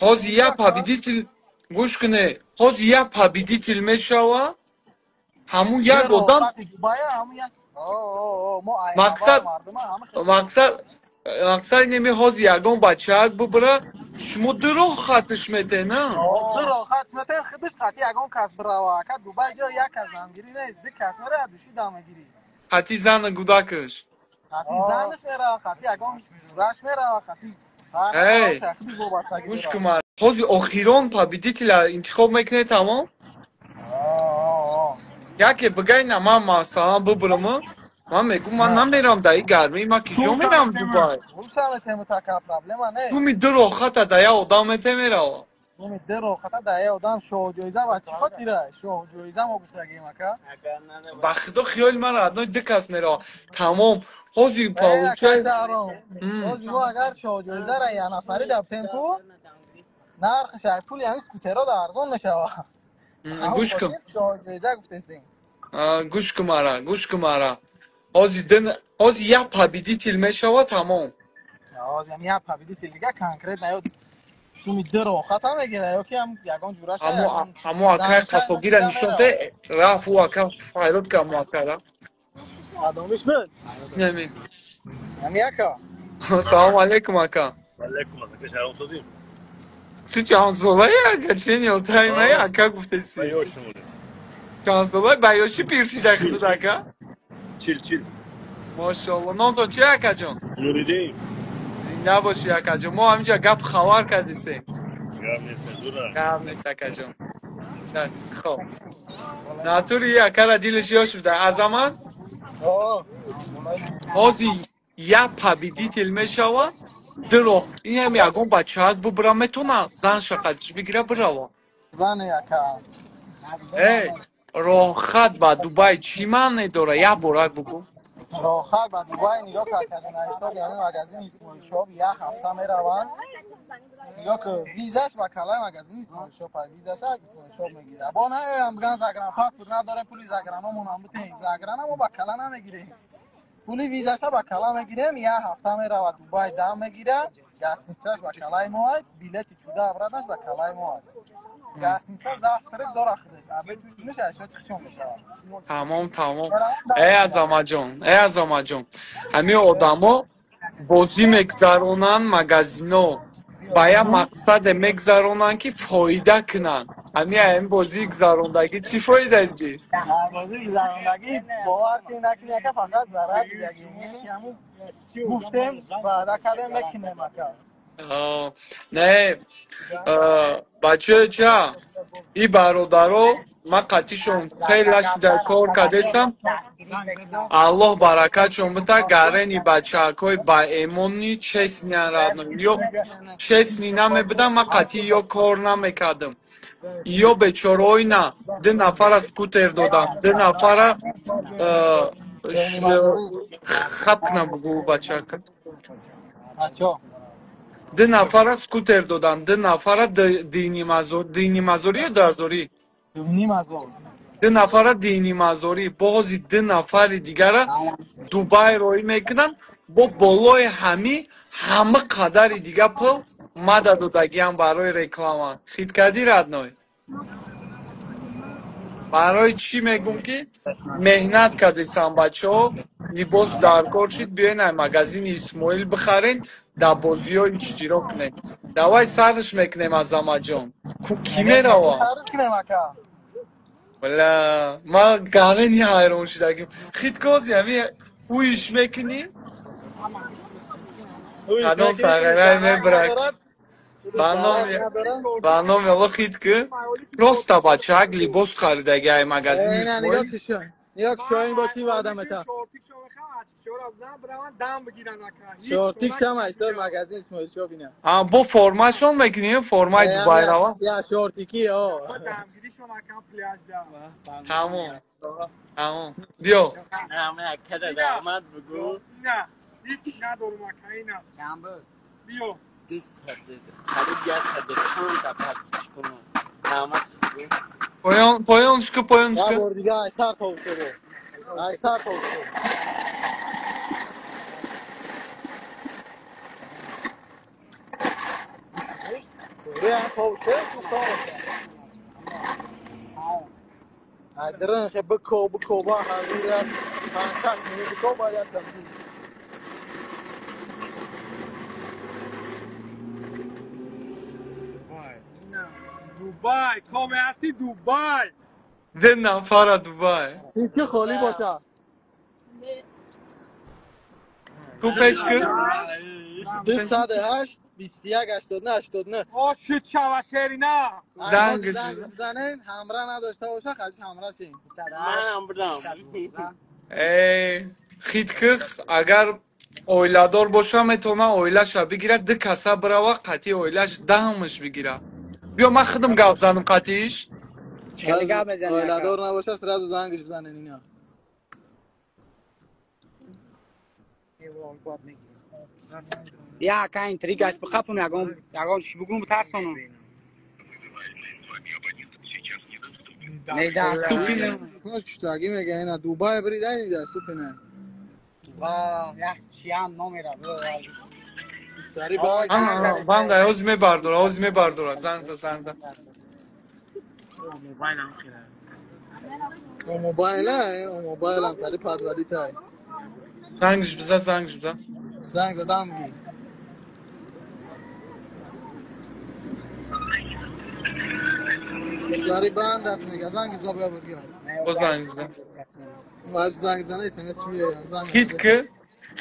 Ҳозир як победитель гӯш куне, ҳозир як победитель мешава, ҳамун як одам мақсад неми ҳозир ягон бачаак бибира, шумо ду роҳ хатш метен, на? Ду роҳ хатш метен, худаш қати ягон кас бирава. Ака Дубай ҷо як кас дамгирӣ нест, ду кас мерава, души дамгирӣ. Қати зану гудакаш. Қати занаш мерава, қати ягон жураш мерава, қати Эй, гӯш кун ман. Ҳозир охирон победителя интихоб мекунед, тамом? Яке бигай на ман масалан бибирам, ман мегӯм ман намерам дар ин гармӣ, ман киҷо мерам Дубай? Туми ду рохата дар як одам мете мерава. Ду рохата дар як одам шоҳҷоиза ба чӣ хотира? Шоҳҷоиза мо гуфтагем ака. Ба худо хиёли мара одно ду кас мерава. Тамом. Ҳозир получай. Ҳозир мо агар шоҳҷоизаро як нафарӣ даптем ку, нархаш ай пули ҳамин скутеро да арзон мешава. Гӯш кун. Шоҳҷоиза гуфтестем. Гӯш кун мара, гӯш кун мара. Ҳозир як победитель мешава, тамом. Ҳозир як победитель дига конкрет наёд. Суми ду рохата мегира ё ки ҳам ягон ҷураш. Ҳамо акай қафогира нишон де, рафт ӯ ака файрод ка ҳамо акара. Адомиш буд? Неми. Ҳами ака. Салому алейкум ака. Алейкум ака, шаҳром созим. Ту чанд солаи ака? Чени отаи май ака гуфтеси. Ба ёшим оле. Чанд солаи? Ба ёши пир шида худат ака? Чил, чил. Мошоалло. Номтон чи акаҷон? Нуриддин. Зинда бошӣ акаҷон. Мо ҳаминҷа гап хабар кардисем. Гап нест, зура. Гап нест акаҷон. Хоб. Натури акара дилаш ёш буда. Азамат? Ҳозир як победитель мешавад, ду роҳ. Ин ҳам ягон бачаат бубра метона зан шақатиш бигира бирава. Бане ака. Эй, роҳхат ба Дубай чӣ маъне дора? Як борак бугӯ. Роҳхат ба Дубай нигоҳ кард, ҳисоби ҳамин магазини Исмоил Шоп як ҳафта мераванд. Нигоҳ ки визаш ба калаи магазини Исмоил Шоп, визаша Исмоил Шоп мегирад. Бо наёям биган загран паспорт надорем, пули заграномонам битем. Заграна мо ба кала намегирем. Пули визаша ба кала мегирем, як ҳафта меравад Дубай дам мегирад, гостиницаш ба калаи мо ай, билети туда обратнаш ба калаи мо ай. Гостиница завтрак дора худаш, обед ужинаш ашёти худшон мешавад. Тамом, тамом. Эй Азамаҷон, эй Азамаҷон. Ҳамин одамо бозӣ мегзаронанд магазино. Ба як мақсаде мегзаронанд, ки фоида кунанд. Ҳамин ҳамин бозии гузарондагӣ чӣ фоида дидӣ? Бозии гузарондагӣ бовар кунӣ накунӣ ака, фақат зарар дидагӣ. Ҳамун гуфтем, ваъда кардем, мекунем ака. Не, бачаё ча? И бародаро, ман қатишон хеле шуда кор кардесам. Аллоҳ баракатшон бита, гарени бачаакҳои баэмони честныян родной. Ё честный намебудам, ман қатъи ё кор намекардам. Ё бечораҳои на, ду нафара скутер додам, ду нафара хаб кунам бугӯ бачака. Ду нафара скутер додам, ду нафара динимазорӣ ё дуҳазорӣ? Ду нафара динимазорӣ, бози ду нафари дигара Дубай роӣ мекунанд, бо болои ҳами ҳама қадари дига пул мада додагиам барои реклама. Хит кардӣ родной? Барои чӣ мегӯм ки меҳнат кардесам бачаҳо, либос даркор шид, биёен ай магазини Исмоил бихарен, дар бозиҳо иштирок кунед. Давай сарш мекунем Азамаҷон. Ку кӣ мерава? Бля, ман гарени ҳайрон шудагим. Хит кози ҳами ҳуиш мекунӣ? Кадом сағирай мебирак? Ба номи Аллоҳ хит ки просто бачаак либос харидаги ай магазини Исмоил. Нигоҳ ки шоҳин бо чӣ ваъда метаҳад. Шортик шам ҳисоби магазин Исмоил Шоп ина. Бо формашон мекунем, формаи Дубай рава? Я шортики, о. Тамом. Тамом. Биё. Ҳеҷ надорум ака, ина. Биё. Поён, поёнш ку, поёнш ку. Як бор дига ай сар то уфтодо. Ай сар то уфтодо. Ре то уфтодо, уфтодо. Ай дрын хе бко, бко ба ҳазир панҷ шаш минут бко ба як там. Дубай, коме ҳасти Дубай. Ду нафара Дубай. Сити холӣ бошад. Ту пеш ки? 208 21 89 89. О шит шава шерина. Зангш бизанен, ҳамра надошта боша, хаҷи ҳамра шин. Манам будам. Эй, хит ких агар оиладор боша метавона оилаша бигирад, ду каса бирава, қатъи оилаш даҳамаш бигирад. Биё ман худам гап занам қатъиш. Оиладор набоша, сразу зангш бизанен ина. Я ака интригаш бихапум, ягон ягон чӣ бугум битарсонам. Недоступен. Куштагӣ мега ина Дубай бридай недоступен. Ва як чиам номера. Сари ба банда оз мебардора, оз мебардора, занг за, занг за. Мобайлам хира. О мобайла, о мобайлам тари падвади тай. Зангш биза, зангш биза. Занг задам ги. Муштари банд аст мега, занг зада бия бургар. Бо занг зада. Важ занг зана СМС меояд, занг Хит ки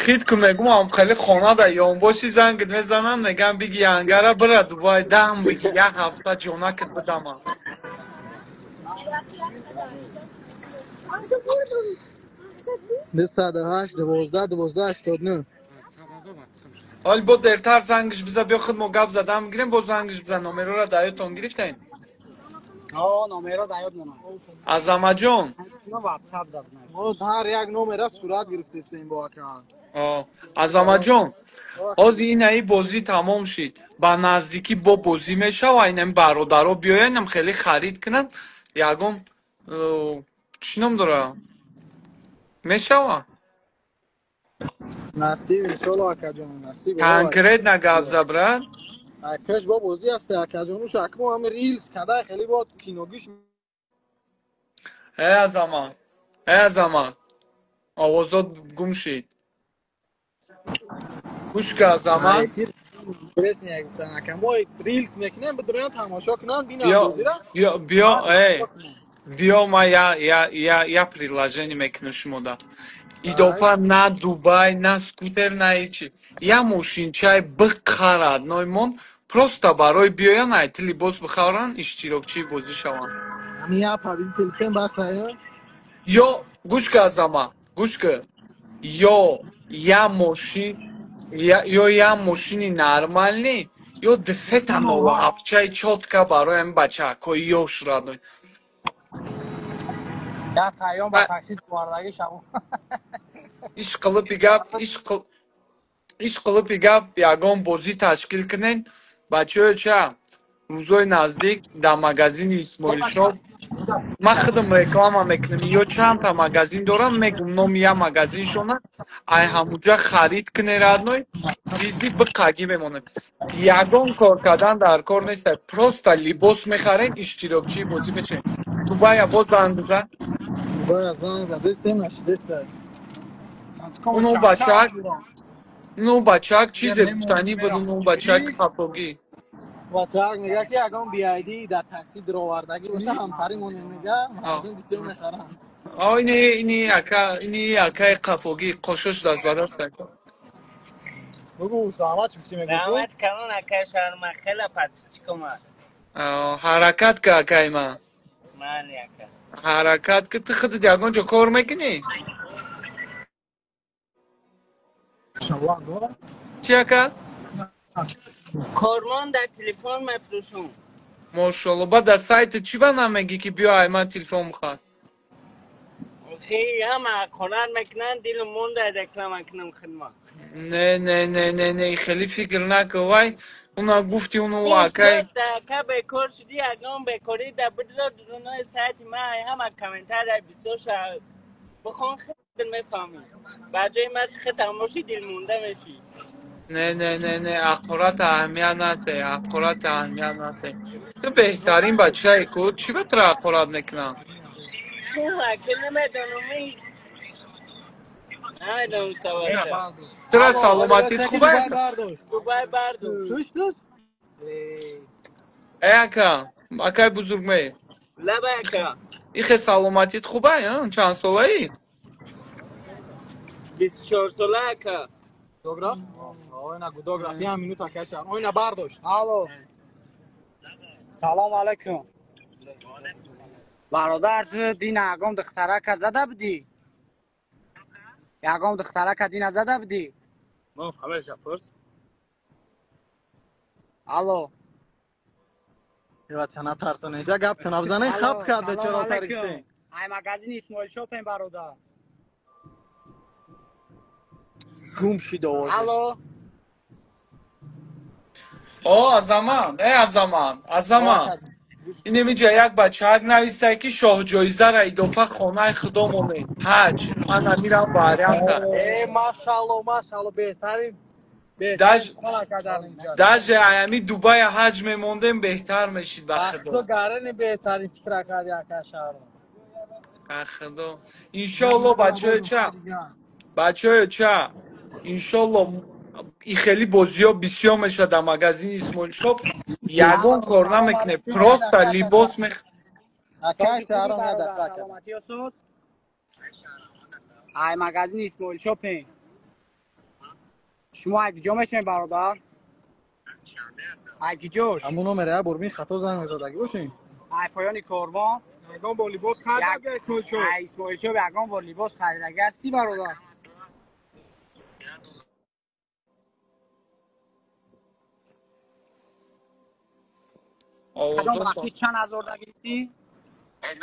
хит ки мегум хеле хона да ёнбоши зангит мезанам, мегам биги ангара бира Дубай дам биги як ҳафта ҷонакит бидама. 208 12 12 89. Ҳол бо дертар зангиш биза, биё худ мо гап задам мегирем, бо зангиш биза, номерора дар ёдтон гирифтем? О, номеро дар ёд монам. Азамаҷон. WhatsApp дад. Мо ҳар як номера сурат гирифтестем бо ака. О, Азамаҷон. Ҳозир инаи бозӣ тамом шид. Ба наздикӣ бо бозӣ мешава, инами бародаро биёянам хеле харид кунанд, ягон чӣ ном дора? Мешава? Насиб иншолло акаҷон, насиб. Конкретно гап за, брат. Пеш бо бозӣ аст акаҷон, уш акмо ҳами рилс када хеле бо киногиш. Э Азамат, э Азамат, овозот гум шид. Гӯш ка Азамат. Мо рилс мекунем, бидурён тамошо кунанд, бинанд бозира. Биё, биё, э, биё ма я предложение мекунам шумода. Идофа на Дубай, на скутер, на ҳечи. Я мошинчай бихарад ноймон, просто барои биёян айти либос бихаранд, иштирокчии бозӣ шаванд. Ҳамин я победитель кем бас ая? Ё гӯш ка Азама, гӯш ка. Ё я мошин, ё я мошини нормальный, ё дусета новоҳафтчаи чётка барои ҳамин бачаҳакҳои ёш родной. Я тайён ба такси овардагӣ шаву. Иш қилипи гап, иш қилипи гап, ягон бозӣ ташкил кунен. Бачаҳо ча, рӯзои наздик дар магазини Исмоилшоп ман худам реклама мекунам. Ё чандта магазин дорам, мегум номи як магазиншона, ай ҳамуҷа харид куне родной, бизи биқагӣ мемонем. Ягон кор кардан дар кор нест, просто либос мехарем, иштирокчии бозӣ мешавем. Дубая боз занг бизан. Дубая занг задестем, нашидеста. Уно бачак, уно бачак чизе гуфтанӣ буд, уно бачак хафогӣ. Бачак мега ки ягон BID дар такси дуровардагӣ боша, ҳамтари монем мега, мардум бисёр мехаранд. О, ини ини ака, ини акаи қафогӣ қошош даст ба даст ака. Бугу раҳмат гуфтӣ мегӯ. Раҳмат калон акаи шаҳрма, хела подписчикома. Ҳаракат ка акаи ман. Мани ака. Ҳаракат ки ту худат ягон ҷо кор мекунӣ? Чӣ ака? Кормон дар телефон мефурӯшам. Мошалло, баъд дар сайти чӣ ба намегӣ ки биё ай ман телефон бихар? Хи ҳама ҳақорат мекунанд, дилам монда реклама кунам хидмат. Не, не, не, не, не, хеле фикр накун, вай уна гуфти уну акай. Ака бекор шудӣ, ягон бекорӣ да бидро дурунои сайти ман ҳама комментария бисёр ша бихон, худат мефаҳмӣ. Ба ҷои ман худам бошӣ дилмонда мешӣ. Не, не, не, не, ҳақорат аҳамият нате, ҳақорат аҳамият нате. Ту беҳтарин бачае ку, чӣ ба туро ҳақорат мекунам? Ака намедонам, намедонам саволша. Тура саломатит хуб аст? Дубай бардошт. Туш туш? Э ака, акаи бузургмеҳр. Лаба ака. Ихе саломатит хуб аст, чанд солаӣ? 24 сола ака. Гудограф? Ойна гудограф, як минут ака шаҳр. Ойна бардошт. Алло. Салом алайкум. Бародар, ту дина ягон духтарака зада будӣ? Ягон духтарака дина зада будӣ? Ман фамилияша пурс. Алло. Бача натарсонед, як гап тунабзанед, хап кард бечора тарифтем. Ай магазини Исмоил шопем бародар. Гум шид овозаш. Алло. О, Азамат, э Азамат, Азамат. Инемиҷа як бачаак навистае ки шоҳҷоизара идофа хонаи худо монед. Ҳаҷ, ман намирам варианта. Э, машалло, машалло, беҳтарин. Даже аями Дубая ҳаҷ мемондем беҳтар мешид ба худо. Худо гарани беҳтарин фикра карди ака шаҳро. Ба худо. Иншоалло бачаё ча? Бачаё ча? Иншоалло и хели бозиҳо бисёр мешавад дар магазини Исмоил шоп. Ягон кор намекунед, просто либос мех Акай шаҳром я дақиқа кард. Саломатӣ соз. Ай магазини Исмоил шопинг. Шумо ай куҷо мешавед бародар? Ай куҷош? Ҳамун номер я бор бин хато занг мезадагӣ бошем. Ай поёни корвон. Ягон бор либос харидаги Исмоил шоп? Ай Исмоил шоп ягон бор либос харидаги ҳастӣ бародар? Кадом бахшиш чанд ҳазор да гирифтӣ?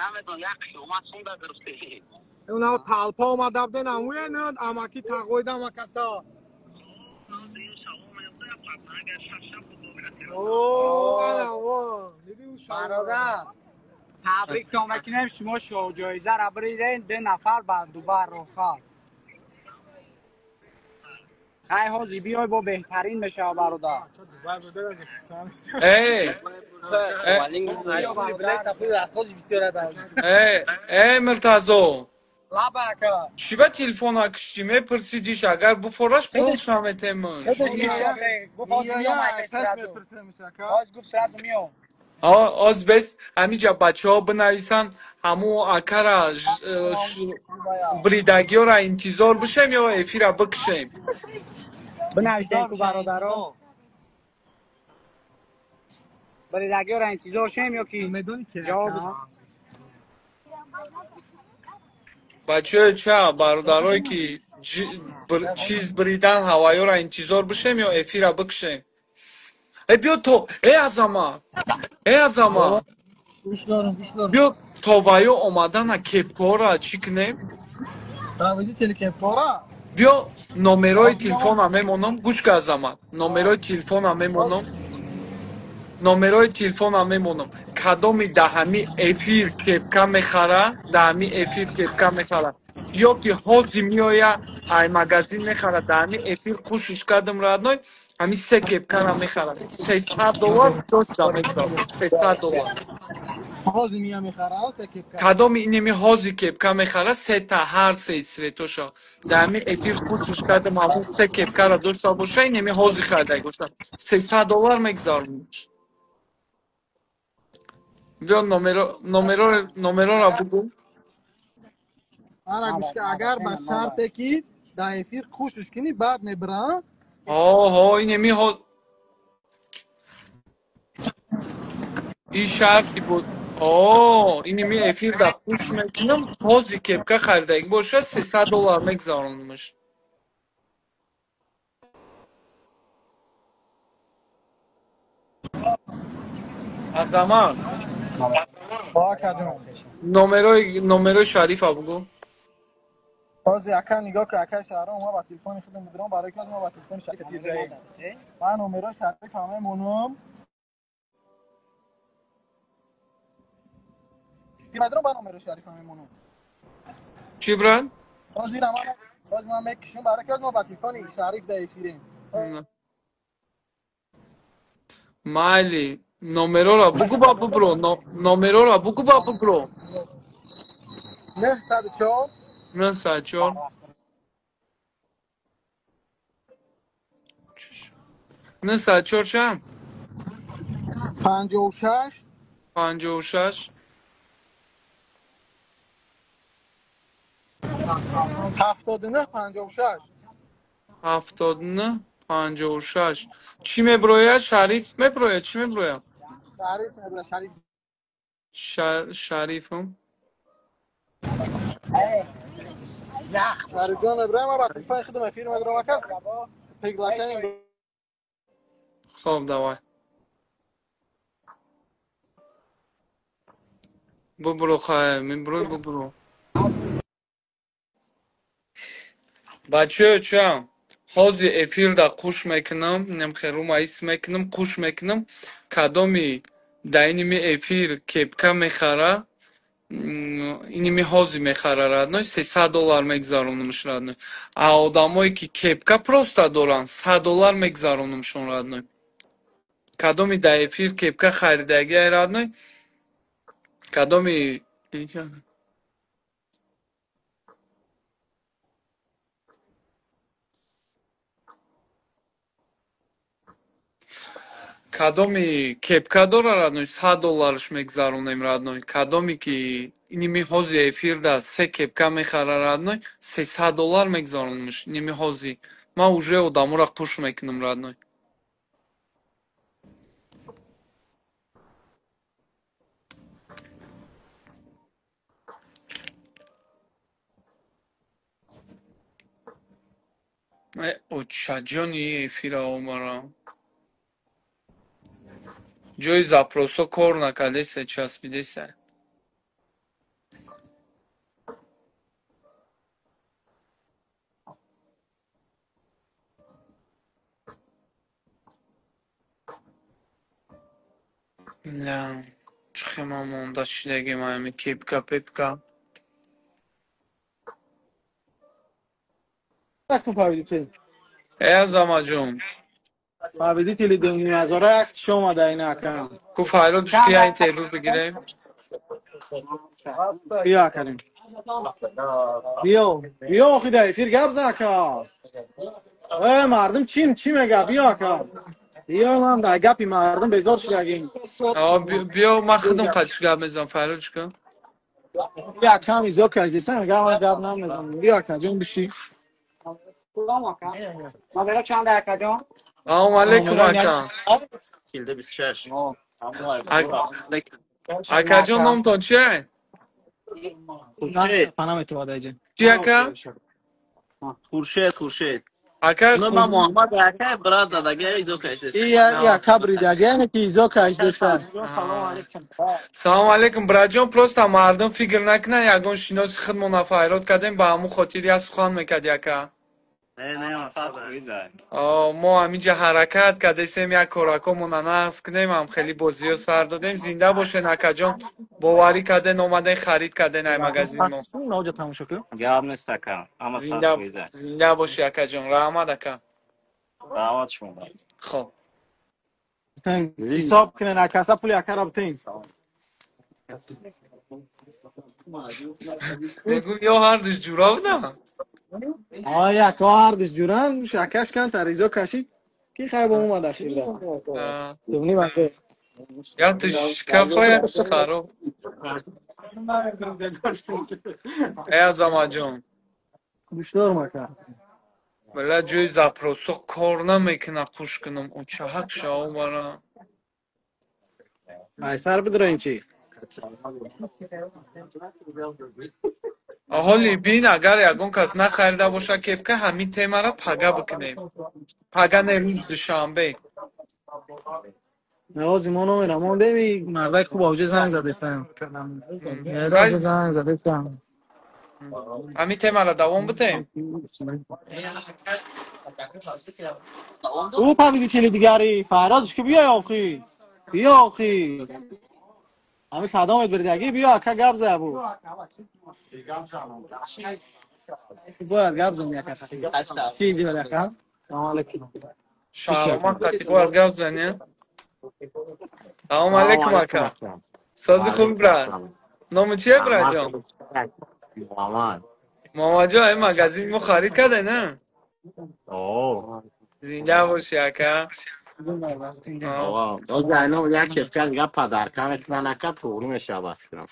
Намедонам, як қиёмат сум да гирифтӣ. Уна талпа омада буден, амуе на амаки тағоида амакаса. Бародар, табриктон мекунем, шумо шоҳҷоизаро бириден, 2 нафар ба Дубай роҳхат. Хай ҳозир биёй, бо беҳтарин мешава бародар. Эй Муртазо, лаба ака. Чӣ ба телефона киштӣ? Мепурсидиш, агар буфораш пулша метемаш. Оз бес ҳамиҷа бачаҳо бинависанд, ҳамун акара бридагиёра интизор бишем ё эфира бикушем? Бинависем ку бародаро. Бридагиёра интизор шем ё ки ҷавоб бачаҳо ча бародарое ки чиз бридан ҳавайёра интизор бишем ё эфира бикушем? Э биё то э Азама, э Азама, биё то ваё омадана кепкора чӣ кунем? Биё номерои телефона мемонам, гӯш ка Азама, номерои телефона мемонам, номерои телефона мемонам. Кадоми даҳами эфир кепка мехара, даҳами эфир кепка мехара, ё ки ҳози меоя ай магазин мехара, даҳами эфир кӯшиш кардам родной, ҳами се кепкара мехара, $300 дошта мегзарам, $300. Ҳози мия мехара се кепка. Кадоми инеми ҳози кепка мехара, сета ҳар се цветоша. Даҳами эфир кӯшиш кардам ҳамун се кепкара дошта боша, инеми ҳози харида боша, $300 мегзарам. Биё номерора бугӯ. Ара гӯш ка, агар ба шарте ки дар эфир кӯшиш кунӣ, баъд мебарам. Ҳо, инеми ҳо ин шарти буд. О, инеми эфир дар кӯш мекунам, ҳози кепка харидаги боша, $300 мегзаронамаш. Азамат, номерои Шарифа бугӯ. Ҳозир ака нигоҳ кун, акаи Шаҳром, ма ба телефони худам мегирам, барои ки ма ба телефони Шариф эфир даем. Ман номерои Шарифа мемонам. Медонам, ба номерои Шарифа мемонам. Чӣ брат? Ҳозир ман мекушам, барои ки ма ба телефони Шариф да эфирем. Майли, номерора бугӯ ба бубро, номерора бугӯ ба бубро. 904 904 904 чанд? 56 56 79 56 79 56. Чӣ меброяд? Шариф меброяд? Чӣ меброяд? Шариф меброяд, Шариф. Шарифам. Шариф ҷон меброяд, ман ба телефони худам эфир медорам, ака. Приглашение. Хоб, давай. Бубро, хай, меброй, бубро. Бачаё ча? Ҳозир эфирда қуш мекунам, немхерума ис мекунам, қуш мекунам. Кадоми да иними эфир кепка мехара, иними ҳозир мехара родной, $300 мегзаронамш родной. А одамое ки кепка просто доранд, $100 мегзаронамшон родной. Кадоми да эфир кепка харидагиай родной, кадоми Кадоми кепка дора, родной, 100 долларш мегзаронем, родной. Кадоме ки иними ҳози эфирда се кепка мехара, родной, 300 доллар мегзаронемш иними ҳози. Ман уже одаморо қуш мекунам, родной. Очаҷони эфира омарам. Ҷои запросо кор накардеса, часпидеса. Ла, чӣ хема монда шидагим ами кепка пепка. Акун победитель. Э, Азамаҷон. Победители дунёзора як чиш омада ин ака. Ку файрод ки я интервю бигирем. Биё, Карим. Биё. Биё, охи да эфир гап зан, ака. Э, мардум чӣ мега? Биё, ака. Биё, ман да гапи мардум безор шудагим. Биё, ман худам қадиш гап мезанам, файрод чӣ кун? Биё, акам изо кардисан, гап ман гап намезанам. Биё, ака ҷон, биши. Кудом ака? Номеро чанд, акаҷон? Салом алейкум, ака. 26. Акаҷон, номтон чие? Панаметова даҷа. Чи, ака? Хуршед, Хуршед. Ака. Ну, ма Муҳаммад ака, брат задага изо кашдест. И ака бридаги, яъне ки изо кашдеста. Салом алейкум. Салом алейкум, братҷон. Просто мардум фикр накунанд, ягон шиноси худмона файрод кардем, ба ҳамун хотир як сухан мекарди, ака. Не, не, масалан. Мо ҳаминҷа ҳаракат кардесем, як коракомона нағз кунем, ҳам хеле бозиё сар додем. Зинда бошен, акаҷон, боварӣ карден, омаден, харид карден ай магазин мо. Ноҷа тамошо кун. Гап нест, ака. Ама Зинда, зинда бошӣ, акаҷон, раҳмат, ака. Даъват шумо. Хоб. Ҳисоб кунен, акаса пули акара битен. Мегӯм, ё ҳардуш ҷура будам. Ой, ака ҳардуш ҷуран, акаш кантар изо кашид. Ки хай бо омада ширда. Дувни вақт. Я ту шкафа, я ту хароб. Э, Азамаҷон. Гӯшдорм, ака. Бала, ҷои запросо кор намекуна, қуш кунам. Очаҳак шао бара. Ай сар бидроин чи? Ҳоли бин, агар ягон кас нахарида боша кепка, ҳамин темара пага бикунем. Пага не, рӯз душанбе. Навози мо номера мондем, и мардак хуб авҷа занг задестам. Авҷа занг задестам. Ҳамин темара давом бидем. Ӯ победители дигари Фарҳодш ки биёй охи. Биё охи. Ҳамин кадомет бирдагӣ, биё, ака, гап зая бу. Бояд гап зани, ака. Чи дивар, ака? Салом алейкум. Шаҳроман қати бояд гап зани. Салом алейкум, ака. Сози хуби, брат. Номи чие, братҷон? Муҳаммад. Муҳаммадҷон, ин магазин мо харид карде, на? О. Зинда бошӣ, ака. Як кепка дига подарка мекунан, ака, туғри мешавад, фикрам.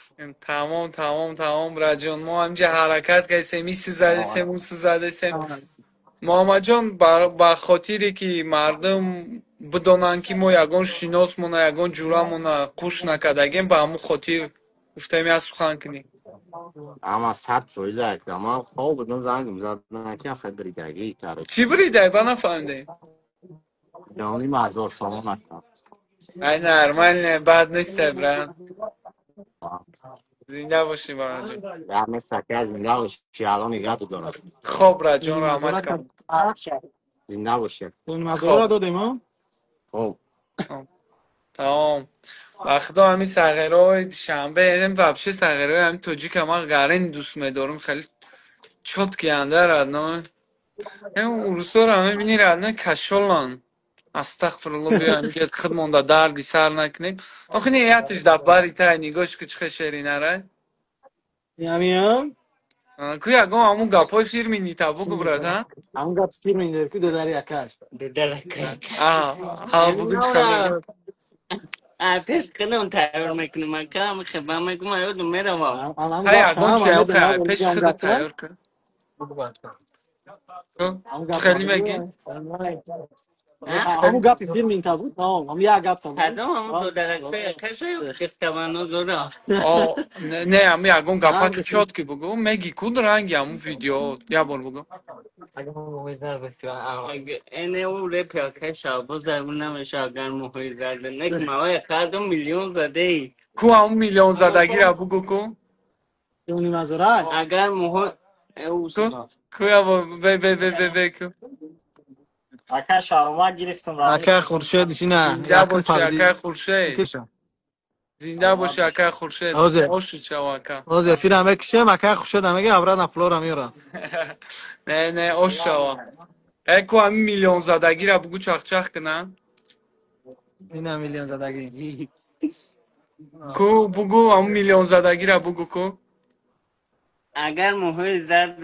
Тамом, тамом, тамом, братҷон. Мо ҳаминҷа ҳаракат кардем, иси задесем, уси задесем. Муҳаммадҷон, ба хотире ки мардум бидонанд, ки мо ягон шиносмона, ягон ҷурамона қуш накардагем, ба ҳамун хотир гуфтем як сухан кунем. Ама 100%, ака. Ман хоб будам, занг задан, ки ахе бридагӣ кард. Чӣ бридай, ба нафаҳмидем. 2,5 ҳазор сомон, ака. Ай, нормально, бад несте, брат. Зинда бошӣ, бараҷон. Гап нест, ака, зинда бошӣ, алло нигаҳ дорад. Хоб, братҷон, раҳмат кам. Зинда бошӣ. Мазора додем, а? Хоб. Тамом. Ба худо, ҳамин сағирои душанбе, вообще сағирои ҳамин тоҷика ман гарин дӯст медорам, хеле чёткий анда, родной. Урусоро мебини, родной, кашолан. Астағфирулло, биё ҳаминҷа худмонда дарди сар накунем. Охи ниятиш дар бари тай, нигоҳш ки чӣ хел шеринара. Ҳамин? Ку ягон ҳамун гапҳои фирминита бугу, брат, а? Ҳамун гап фирмини ку, додари акаш. А, бугу, чӣ хабар? Пеш кунам, тайёр мекунам, ака, хеба мегум, ёдум меравам. Ҳай, ягон чи, пеши худа тайёр кун. Хеле мегӣ? Ҳамун гапи фирмин тазбуд, тамом, ҳам як гап. Кадом? Ҳамун додаракҳои акаша хихтавано зора. Не, ҳамун ягон гапаки чёткий бугу, меги ку, ранги ҳамун видео як бор бугу. Эне ӯ репи акаи Шаҳбоз намеша, агар муҳои зарда не мавай кардум, миллион задеи. Ку, ҳамун миллионзадагира бугу ку. Агар муҳои ку, ябор бе бе бе бе бе ку. Ака, шарома гирифтум. Ака Хуршед, ина. Зинда боши, акай Хуршед, зинда боши, акай Хуршед, оши чав, ака. Ҳозир эфира мекушем, акай Хуршед мега, обратно пулора меёрам. Не, не, ош шава. Э, ку, ҳамин миллионзадагира бугу, чахчах кина. Ина миллионзадагӣ. Ку, бугу, ҳамун миллионзадагира бугу ку. Агар муҳои зард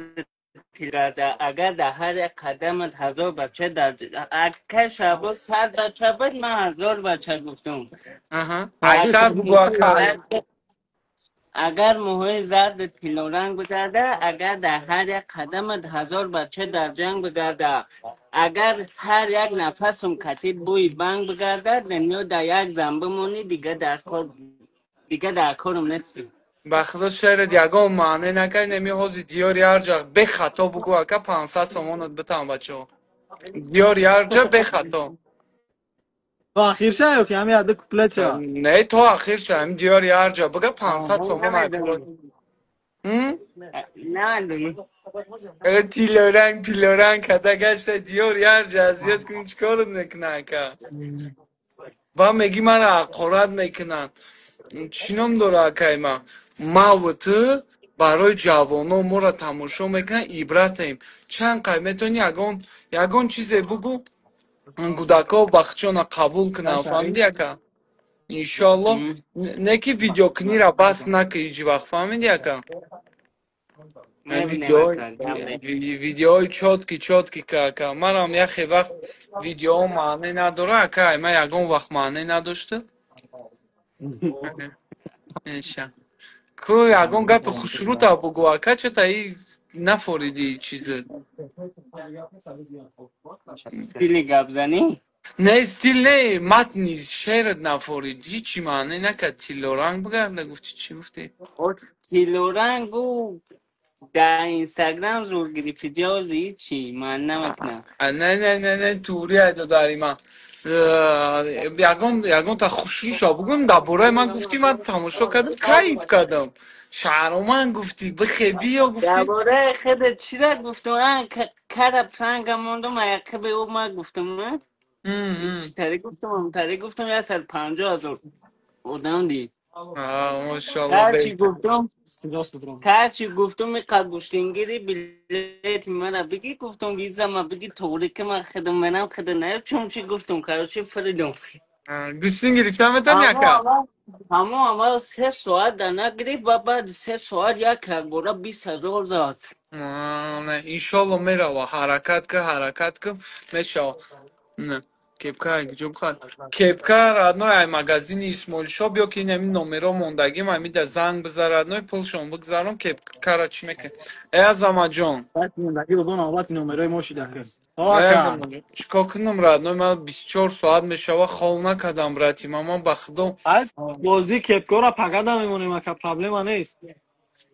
тирада, агар дар ҳар як қадамат 1000 бача дар, акай Шаҳбоз 100 бача буд, ман 1000 бача гуфтум. Айсар бугу, ака. Агар муҳои зарди тиллоранг бигарда, агар дар ҳар як қадамат 1000 бача дар ҷанг бигарда, агар ҳар як нафасум катид бӯи банг бигарда, дунё дар як зан бимонӣ, дига дар корум нестӣ. Ба худо, шеърат ягон маъне накард. Неми ҳози диёри ҳарҷа бехато бугу, ака, 500 сомонат битам, бачаҳо. Диёри ҳарҷа бехато. То ахир ша ё ки ҳами яда куплет ша? Не, то ахир ша. Ҳами диёри ҳарҷа буга, 500 сомон. Намедонам. Тилоранг пилоранг када гашта, диёри ҳарҷа азият кунӣ, чӣ корот мекуна, ака? Ба меги мара ҳақорат мекунанд. Чӣ ном дора, акай ма? Маву ту барои ҷавоно моро тамошо мекунанд, ибратаем. Чанд қай метавонӣ ягон чизе бугӯ, гудако бахчона қабул кунанд, фаҳмидӣ, ака? Иншоалло, не ки видеокунира бас накӣ ҳеҷ вақт, фаҳмидӣ, ака? Видеои чёткий, чёткий ка, ака. Манам яхе вақт видеоҳо маъне надора, ака, ман ягон вақт маъне надошта. Инша. Ку, ягон гапи хушрута бугӯ, ака, чата и нафориди чизат. Стили гапзанӣ? Не, стил не, матни шеърат нафорид. Ҳичи маъне накард. Тиллоранг бигарда гуфти, чӣ гуфтӣ? Тиллорангу дар Инстаграм зур гирифти, ҷози ҳичи маъни намекунад. Не, не, не, не, тури айдо дари ман. Ягон та хушруша бугӯм дар бораи ман. Гуфтӣ, ман тамошо кардам, кайф кардам. Шаҳроман гуфтӣ, бихе биё гуфтӣ. Дар бораи худат чира гуфтам? Кара пранга мондум, аяқиби ӯ ма гуфтам, тари гуфтам, тари гуфтам, 150 000 одам дид. Мошалло. Ҳарчи гуфтам, ҳарчи гуфтам, иқа гӯштингири, билети мара биги, гуфтам, виза ма биги, тоғри ки ман худам мерам, худа наёб, чун чи гуфтам, короче, фиридум. Гӯштин гирифта метавонӣ, ака? Ҳамо аввал 3 соат дар нагирифт ва баъди 3 соат як якбора 20 000 зад. Иншолло, мерава. Ҳаракат ка, ҳаракат ка, мешава. Кепка куҷо бихар? Кепка, родной, ай магазини Исмоилшоп ё ки инами номеро мондагим, амида занг бизар, родной, пулшон бигзарон, кепкара чӣ мекунӣ? Э, Азамаҷон, чӣ кор кунам, родной? Ман 24 соат мешава, хов накардам, брати ман, ман ба худо. Бозӣ кепкора пагада мемонем, ака, проблема нест.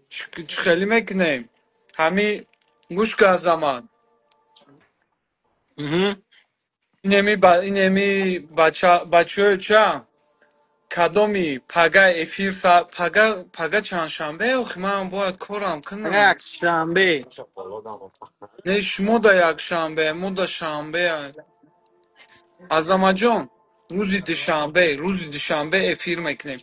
Чӣ хеле мекунем? Ҳами гӯш ка, Азамат, инеми бачаҳои ча, кадоми пага эфир, пага чандшанбе? Охи, ман бояд корам кунам. Якшанбе. Не, шумо да якшанбе, мо да шанбе. Азамаҷон, рӯзи душанбе эфир мекунем.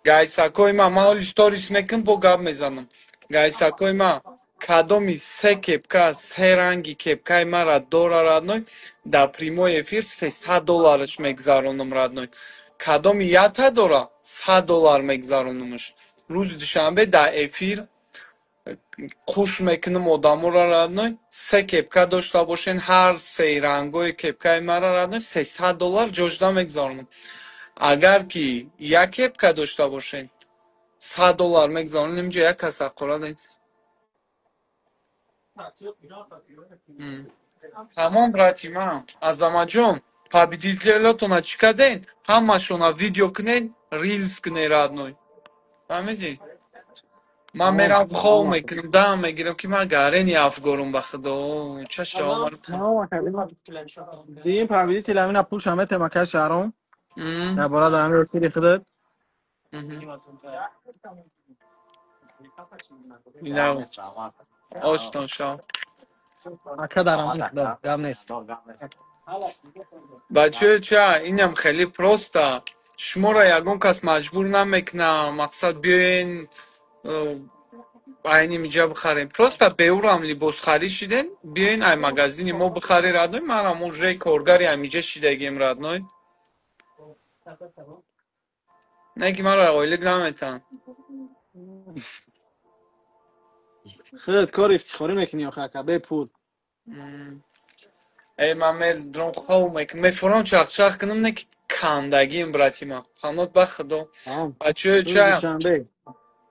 Гайсакои ман, ман ҳоли сторис мекунам, бо гап мезанам. Гайсакои ман, кадоми се кепка, се ранги кепкаи мара дора, родной, дар прямой эфир 300 доллараш мегзаронам, родной. Кадоми ята дора, 100 доллар мегзаронамаш. Рӯзи душанбе дар эфир. Қуш мекунам одаморо родной. Се кепка дошта бошен, ҳар сеи рангои кепкаи мара родной $300 ҷожда мегзаронам. Агар ки як кепка дошта бошен, $100 мегзаронам. Инҷо як кас ҳақорат нест. Тамом, брати ман, Азамаҷон, победителотона чӣ карден? Ҳамашона видео кунен, рилс кунен родной. Фаҳмидӣ? Ман мерам хов мекунам, дам мегирам ки ман гарени афгорум ба худо. Чаша омад. Дим победитель ҳамина пулша метем ака Шаҳром. Дар бора дар ҳамин эфири худат. Оштон шав. Ака дар ҳамин гап нест. Бачаё ча, инам хеле просто. Шуморо ягон кас маҷбур намекунам, мақсад биёен айни миҷа бихарем. Просто беурам либосхарӣ шиден, биёен ай магазини мо бихаре родной, манам уже коргари амиҷа шидагем родной. Не ки маро ойлик наметан. Худат кори ифтихорӣ мекунӣ охе ака, бепул. Эй, ман медром хов мекунам, мефурам чахчах кунам, не ки кандагим, брати ман. Панот ба худо. Бачаё ча,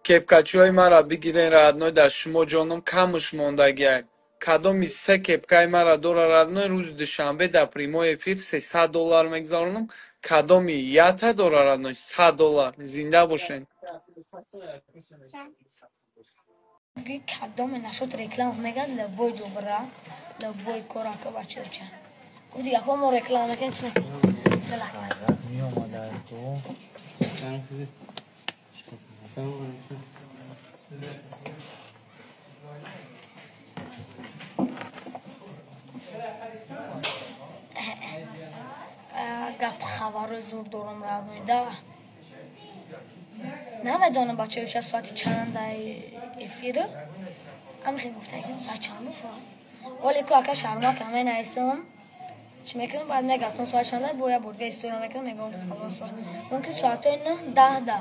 кепкачиҳои маро бигирен родной, дар шумо ҷоном камуш мондагиак. Кадоми се кепкаи маро дора родной, рӯзи душанбе дар прямой эфир $300 мегзаронам. Кадоми ята дора родной, $100. Зинда бошен. Кадоме нашуд реклама мегад, любой ҷобра, любой кор ака бачаёча. Гуфти гапо мо реклама мекунем, чи накунем? Гап хабарои зур дорам родной да. Намедонам бачаёча соати чанд эфир. Ами хел гуфта ки соат чанд шуд. Вале ку ака Шаҳром ка менависам. Чӣ мекунам? Баъд мегардам соат чанд, бо як бор дига история мекунам, мегӯям фалон соат. Мумкин соатҳои 9, 10 да.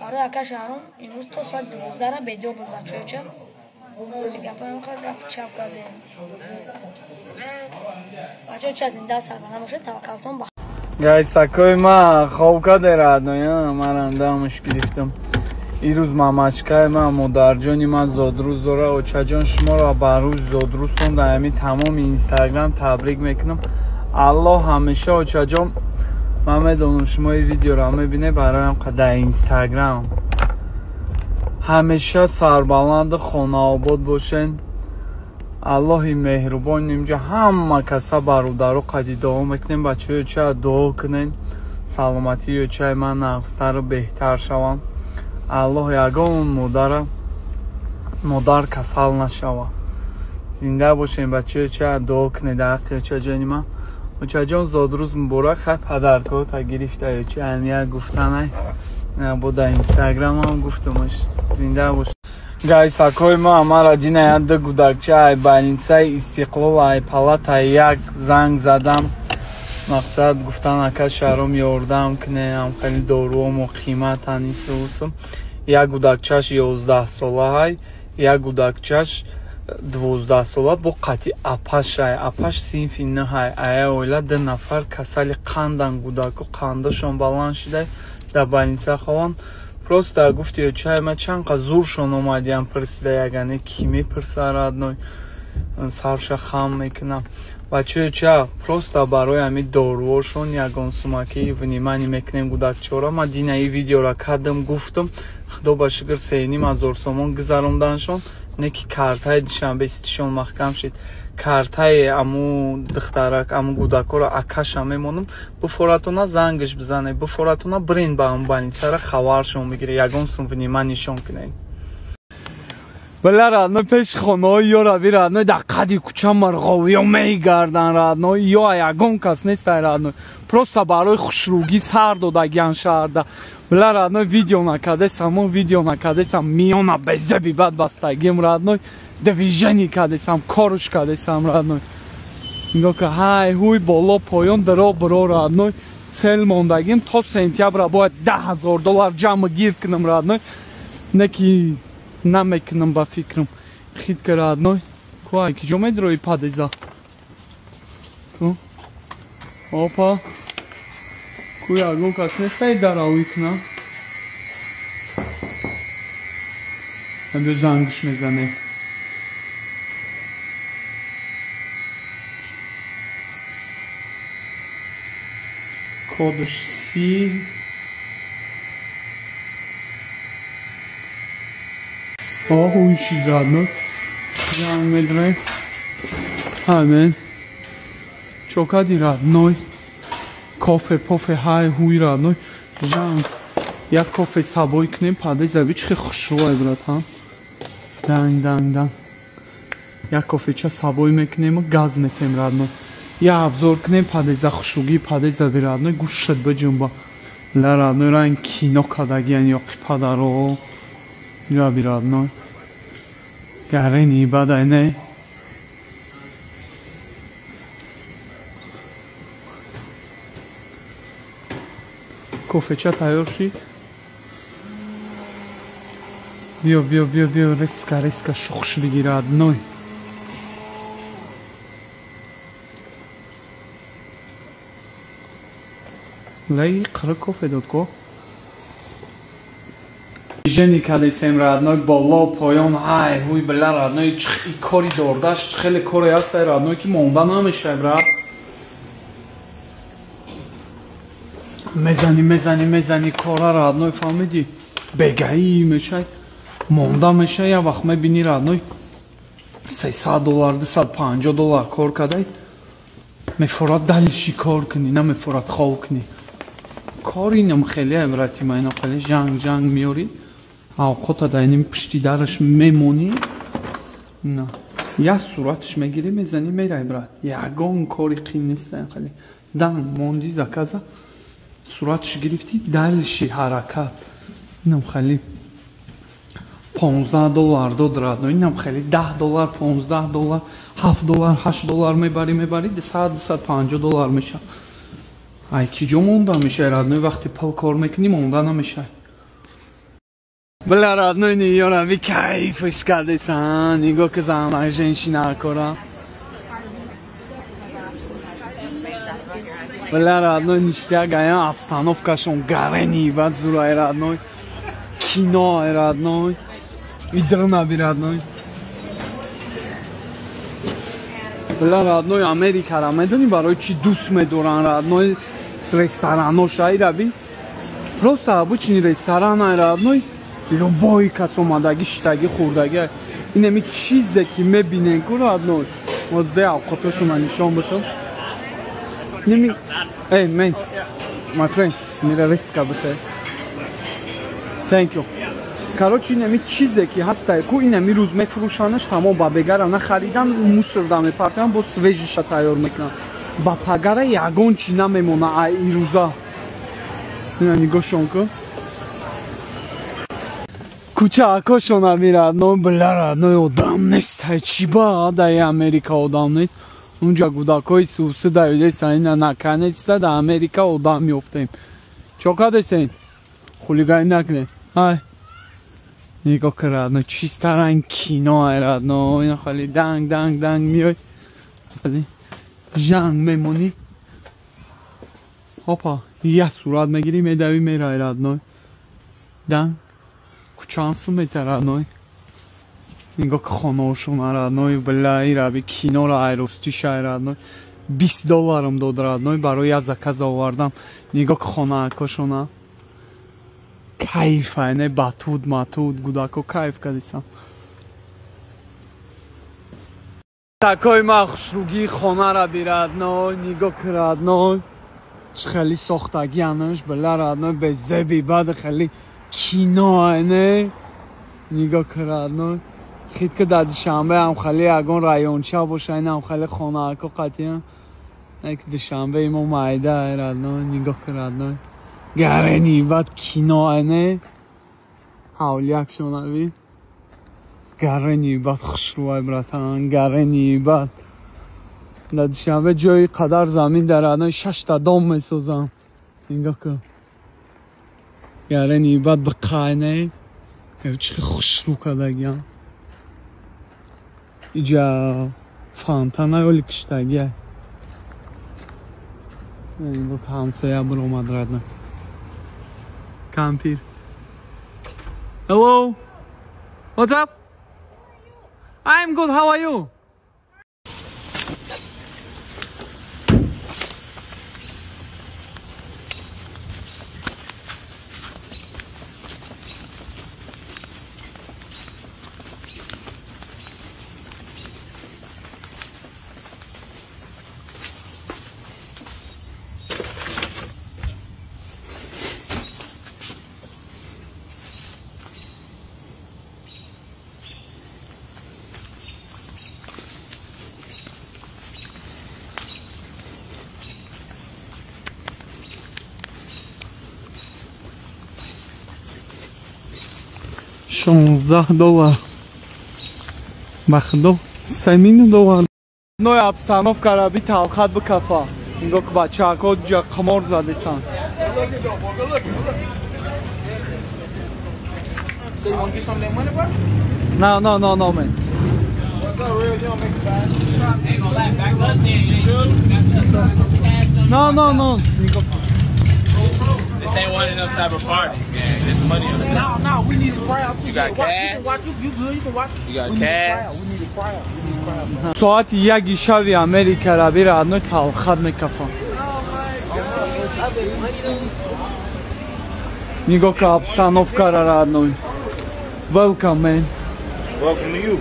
Барои ака Шаҳром имрӯз то соати 12 бедор буд бачаёча. Гапаем гап чап кардем. Бачаёча зинда сарбаланд бошед, таваккалтон ба Гайсакои ма хоб каде родной, манам дамаш гирифтам. Ирӯз мамачкаи ман, модарҷони ман зодрӯз дора. Очаҷон, шуморо ба рӯзи зодрӯзтон дар ҳамин тамоми Инстаграм табрик мекунам. Аллоҳ ҳамеша очаҷон, ман медонам шумо ин видеоро мебинед, бароям дар Инстаграм ҳамеша сарбаланду хонаобод бошен. Аллоҳи меҳрубон инҷа ҳама каса бародаро қади дуо мекунем. Бачаё ча дуо кунен, саломатии очаи ман нағзтару беҳтар шавам. Аллоҳ ягон модар касал нашава. Зинда бошем бачаё ча дуо кунед дар ҳаққи очаҷони ман. Очаҷон зодрӯз муборак. Хай падаркота гирифта ё чи ҳамия гуфтанай. Бо дар Инстаграмам гуфтамаш. Зинда бош. Гайсакои ма мара дина як ду гудакча ай больницаи Истиқлол ай палата як занг задам. Мақсад гуфтан ака Шаҳром ёрдам кунем, хеле доруомо қиматан исусум. Як гудакчаш 11 сола ҳай, як гудакчаш 12 сола бо қатъи апаш ай. Апаш синфи 9 ҳай. Ая оила ду нафар касали қандан гудаку қандашон баланд шидай дар больница хованд. Просто гуфти очай ма чанд қа зуршон омадиям пурсида, ягане ки мепурса родной, сарша хам мекунам. Бачаё ча, просто барои ҳамин доруошон ягон сумаки внимание мекунем гудакчора. Ман дина ин видеора кардам, гуфтам, худо ба шукр 3,5 ҳазор сомон гузаронданшон, не ки картаи душанбе ситишон маҳкам шид. Картаи аму духтарак, аму гудакоро акаша мемонам, буфоратона зангаш бизане, буфоратона бирен ба аму больницара хабаршон бигире, ягон сум вниманишон кунед. Била родной пеши хонаҳои ё рави родной, дар қади кӯча марғовиё мегардан родной, ё ягон кас нестай родной. Просто барои хушрӯгӣ сар додагиян шаҳрда. Била родной видео накардесам, мо видео накардесам, миёна безеби бад бастагим родной, движение кардесам, коруш кардесам родной. Нигоҳ ка, ҳай ҳуй боло поён даро биро родной, цел мондагим то сентябра бояд $10,000 ҷамъ гир кунам родной. Не ки Намекунам ба фикрам. Хит ка родной. Ку ай ки ҷо медрои падеза? Ку? Опа. Ку ягон кас нестай даравӣ кунам. Биё зангш мезанем. Кодаш си. О, ҳуйши родной. Занг медроем. Ҳамин. Чокади родной. Кофе, пофе, ҳай, ҳуй родной. Жанг. Як кофе сабой кунем, падеза би чӣ хушрӯай, братан. Данг, данг, данг. Як кофеча сабой мекунем ва газ метем родной. Я обзор кунем падеза хушругии падеза би родной, гӯшат биҷунба. Ла родной ранг кино кадагиян ёқи падаро. Ира би родной. Гарени бадай не. Кофеча тайёр шид. Биё, биё, биё, биё, резко, резко шухш бигир родной. Лаи қира кофе дод ко. Жени кадесем родной, боло, поён, ҳай, ҳуй, била родной, и кори дордаш, хеле коре ҳастай родной, ки монда намешай, брат. Мезани, мезани, мезани, кора родной, фаҳмидӣ? Бегаӣ мешай, монда мешай, як вақт мебинӣ родной, $300, $250 кор кадай, мефорад дальши кор кунӣ, намефорад хов кунӣ. Кор инам хеле, брати ма, инам хеле жанг, жанг меёрӣ, авқота дар иним пушти дараш мемонӣ, на, як сураташ мегирӣ, мезанӣ, мерай, брат. Ягон кори қин нест, хеле. Дан монди заказа, сураташ гирифтӣ, дальши ҳаракат. Инам хеле $15 дод родной, инам хеле $10, $15, $7, $8 мебарӣ, мебарӣ, $200, $250 мешавад. Ай ки ҷо монда мешавад родной, вақте пул кор мекунӣ монда намешавад. Бля родной, ниёра би кайфш кардесан, нигоҳ ки зана женщина кора. Бля родной, ништяк, ая обстановкашон гарени бад зурай родной. Кино родной. Идрна би родной. Бля родной, Америкара медонӣ барои чӣ дӯст медоранд родной ресторанош ай раби? Просто обычный ресторан ай родной, любой кас омадагӣ, шиштагӣ, хӯрдагӣ. Инами чизе ки мебинен ку родной. Боз бе авқотошона нишон битам. Инами эй, man, my friend, мира резко бите. Thank you. Короче, инами чизе ки ҳастай ку, инами рӯз мефурӯшанаш, тамом ба бегара нахаридан, мусорда мепартоян, боз свежиша тайёр мекунанд. Ба пагара ягон чи намемона ай ирӯза. Ина нигоҳшон ку. Кӯчаакошона ми родной, бля родной, одам нест. Ай чӣ ба дар Америка одам нест. Унҷа гудакҳои сусы давидесан, ина наконец-то дар Америка одам ёфтем. Чо кардесен? Хулиганӣ накунед. Ай. Нигоҳ ки родной, чиста ранг кино ай родной, ина хеле данг, данг, данг меой. Хеле жанг мемонӣ. Опа, як сурат мегирӣ, медавӣ, мерай родной. Данг. Кучан сум мета родной. Нигоҳ ки хонаошона родной, бля, ираби киноро айростиша ай родной. $20 дод родной барои як заказа овардам. Нигоҳ ки хонаакошона. Кайф ай, не батуд, матуд, гудако кайф кардисам. Такой ма хушругии хонара би родной, нигоҳ ки родной. Чӣ хеле сохтагианаш, бля родной, безеби бад хеле кино ай, не? Нигоҳ ки родной. Хит ки дар Душанбе ҳам хеле ягон районча боша, инам хеле хонаакҳо қатъиян. Як Душанбеи мо майда ай родной, нигоҳ ки родной. Гарени бад кино ай, не? Ҳавлиякшона би. Гарени бад хушрӯай, братан, гарени бад. Дар Душанбе ҷои қадар замин дар родной 6та дом месозам. Нигоҳ кун. Гарени бад биқай, не? Чӣ хушрӯ кардагиам. Иҷа фонтана ёли киштагия. Ҳамсоя биромад родной. Кампир. Hello. What's up? I'm good. How are you? $16. Ба худо $3.5. Ной обстановка ра би талхат бикафа. Нигоҳ ки бачаҳако ҷа қимор задесан. No, no, no, no, man. No, no, no. This ain't one of them type of parties, gang. This money on the top. No, no, we need a crowd too. You got cash? You can watch. You good? You can watch. You got cash? We need a crowd. We need a crowd. Соати яки шави Америка ра бира одной талхат мекафам. Нигоҳ ка обстановка ра родной. Welcome, man. Welcome to you.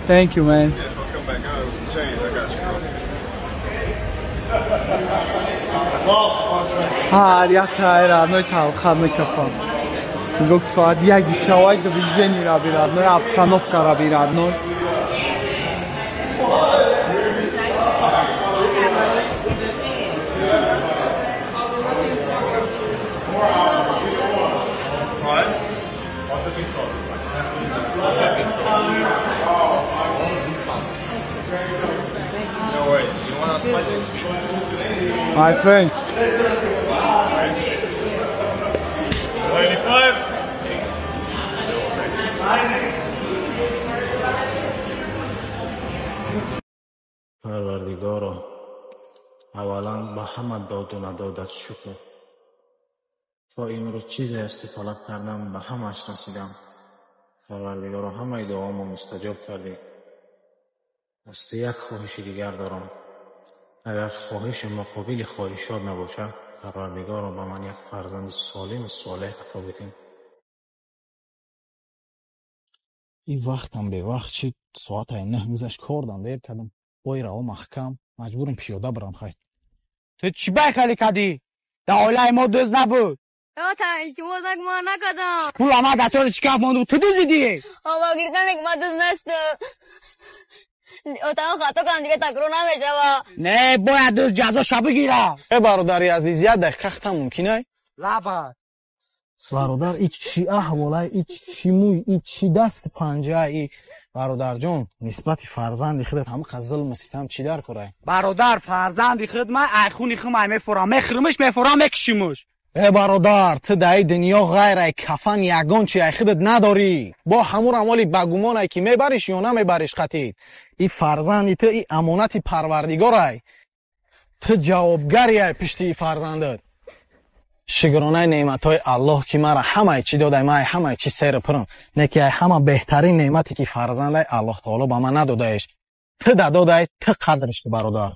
Thank you, man. Yes, I'll come back out with some change. I got you, bro. Ҳар як таи родной талхат мекафам. Нигоҳ соат яки шавай движение ра би родной, обстановка ра би родной. No worries. You want a spicy sweet? My friend. 95. Парвардигоро, аввалан ба ҳама доду надодат шукр. То имрӯз чизе аз ту талаб кардам, ба ҳамааш расидам. Парвардигоро, ҳамаи дуомо мустаҷоб кардӣ. Аз ту як хоҳиши дигар дорам. Агар хоҳиши муқобили хоҳишот набошад, Парвардигоро, ба ман як фарзанди солиму солеҳ ато бикун. Ин вақтам бевақт шид, соатаи 9 гузашт, кордам дер кардам. Бой раво маҳкам, маҷбурам пиёда бирам хай. Ту чӣ байхалӣ кардӣ? Дар оилаи мо дӯз набуд. Илтимос ман накардам. Пула ман дар тори шикаф монда буд, ту дузидӣ. Ҳама гирифтане ки ман дӯз нестам. Отао хато кардам, дига такрор намешавад. Не, бояд дӯз ҷазоша бигирад. Э бародари азиз, як дақиқа хатам мумкин ай? Лаба. Бародар, и чӣ аҳволай, и чӣ мӯй, и чӣ дасти панҷа, и бародарҷон, нисбати фарзанди худат ҳама зулму ситам чӣ дар корай? Бародар, фарзанди худ ман ай хуни худ ман мефурам, мехӯримш, мефурам, мекушимш. Э бародар, ту дар дунё ғайр ай кафан ягон чи ай худат надорӣ. Бо ҳамун амоли багумон ай ки мебариш ё намебариш қатид. И фарзанди ту и амонати парвардигор ай. Ту ҷавобгари ай пишти и фарзандат. Шукронаи неъматҳои Аллоҳ ки мара ҳамаи чӣ додай, ман ай ҳамаи чӣ серу пурам. Не ки ай ҳама беҳтарин неъмате ки фарзандай Аллоҳ таоло ба ман надодаеш. Ту дадодай, ту қадриш ку бародар.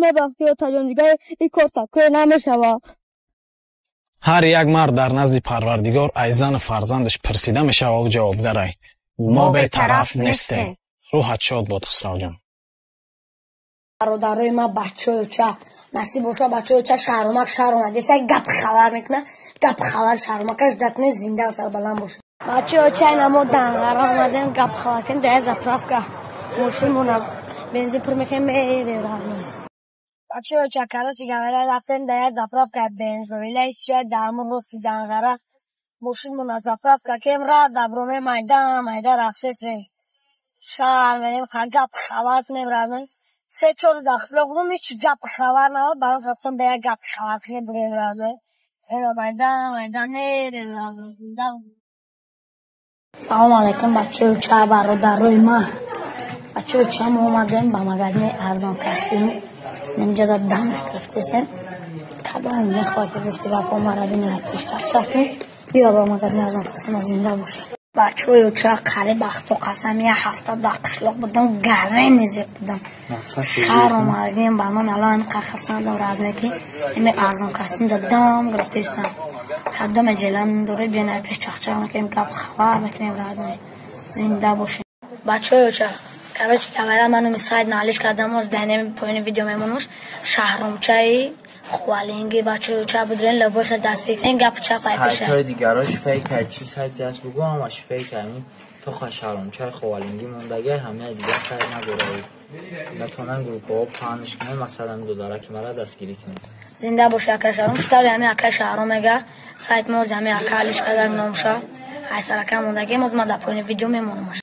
Мебахши, отаҷон, дигар ин кор такрор намешавад. Ҳар як мард дар назди Парвардигор ай зану фарзандаш пурсида мешавад ҷавобгарай. Мо бетараф нестем. Рӯҳат шод бод, Хусравҷон. Бародарои ман, бачаҳои оча, насиб боша бачаҳои оча шаҳромак шаҳр омадеса гап хабар мекунад, гап хабар шаҳромакаш датне зинда сарбаланд боша. Бачаҳои оча ина мо Данғара омадем гап хабар кунем, дар заправка мошинмона бензин пур мекунем, мерем равем. Бачаҳои оча, короче говоря, рафтем дар заправка бензовила, чия дар ҳамон рости Данғара мошинмона заправка кем, рада бромем майда майда рафтесе шаҳр мерем, гап хабар кунем равем. 3-4 рӯз дар қишлоқ будам, ҳеҷ гап хабар набуд. Баром гуфтам ба як гап хабар кунем, бирем родной. Эро майдан, майдан мерем родной. Салом алейкум, бачаҳои ча, бародарои ма. Бачаҳои ча, мо омадем ба магазини арзон костюм. Инҷода дам гирифтесем. Кадом мехоҳад ки гуфти гапҳо мара бинад, пеш чақчақ кун. Биё ба магазини арзон костюм, зинда бошед. Бачаҳои ча, қариб вақто қасам як ҳафта дар қишлоқ будам, гареми зиқ будам. Шаҳр омадем, ба ман алло инқадр хурсандам родной, ки ими арзон костюм да дам гирифтестам. Кадоме ҷелан доред, биён пеш чақчақ мекунем, гап хабар мекунем родной. Зинда бошед. Бачаҳои ча, короче говоря, ман номи сайт налиш кардам, оз дар поёни видео мемонаш. Шаҳромчаи Хвалинги, бачаҳои ча, будрен лабои хел дастгирӣ кунем, гапи чап ай пеша. Сайтҳои дигарош фейк ай, чӣ сайте ҳаст бугӯ, ҳамаш фейк ай. То шаҳромчаи Ховалингӣ мондагай, ҳамаи дигар сайт надорад. Метавонанд группаҳо паҳнш кунанд, масалан додараки мара дастгирӣ кунед. Зинда боши, акай Шаҳром. Читаври ҳами акай Шаҳром мега, сайт мо ози ҳами ака алиш кардам номша. Ай сарака мондагӣ, моз ма дар поёни видео мемонамаш.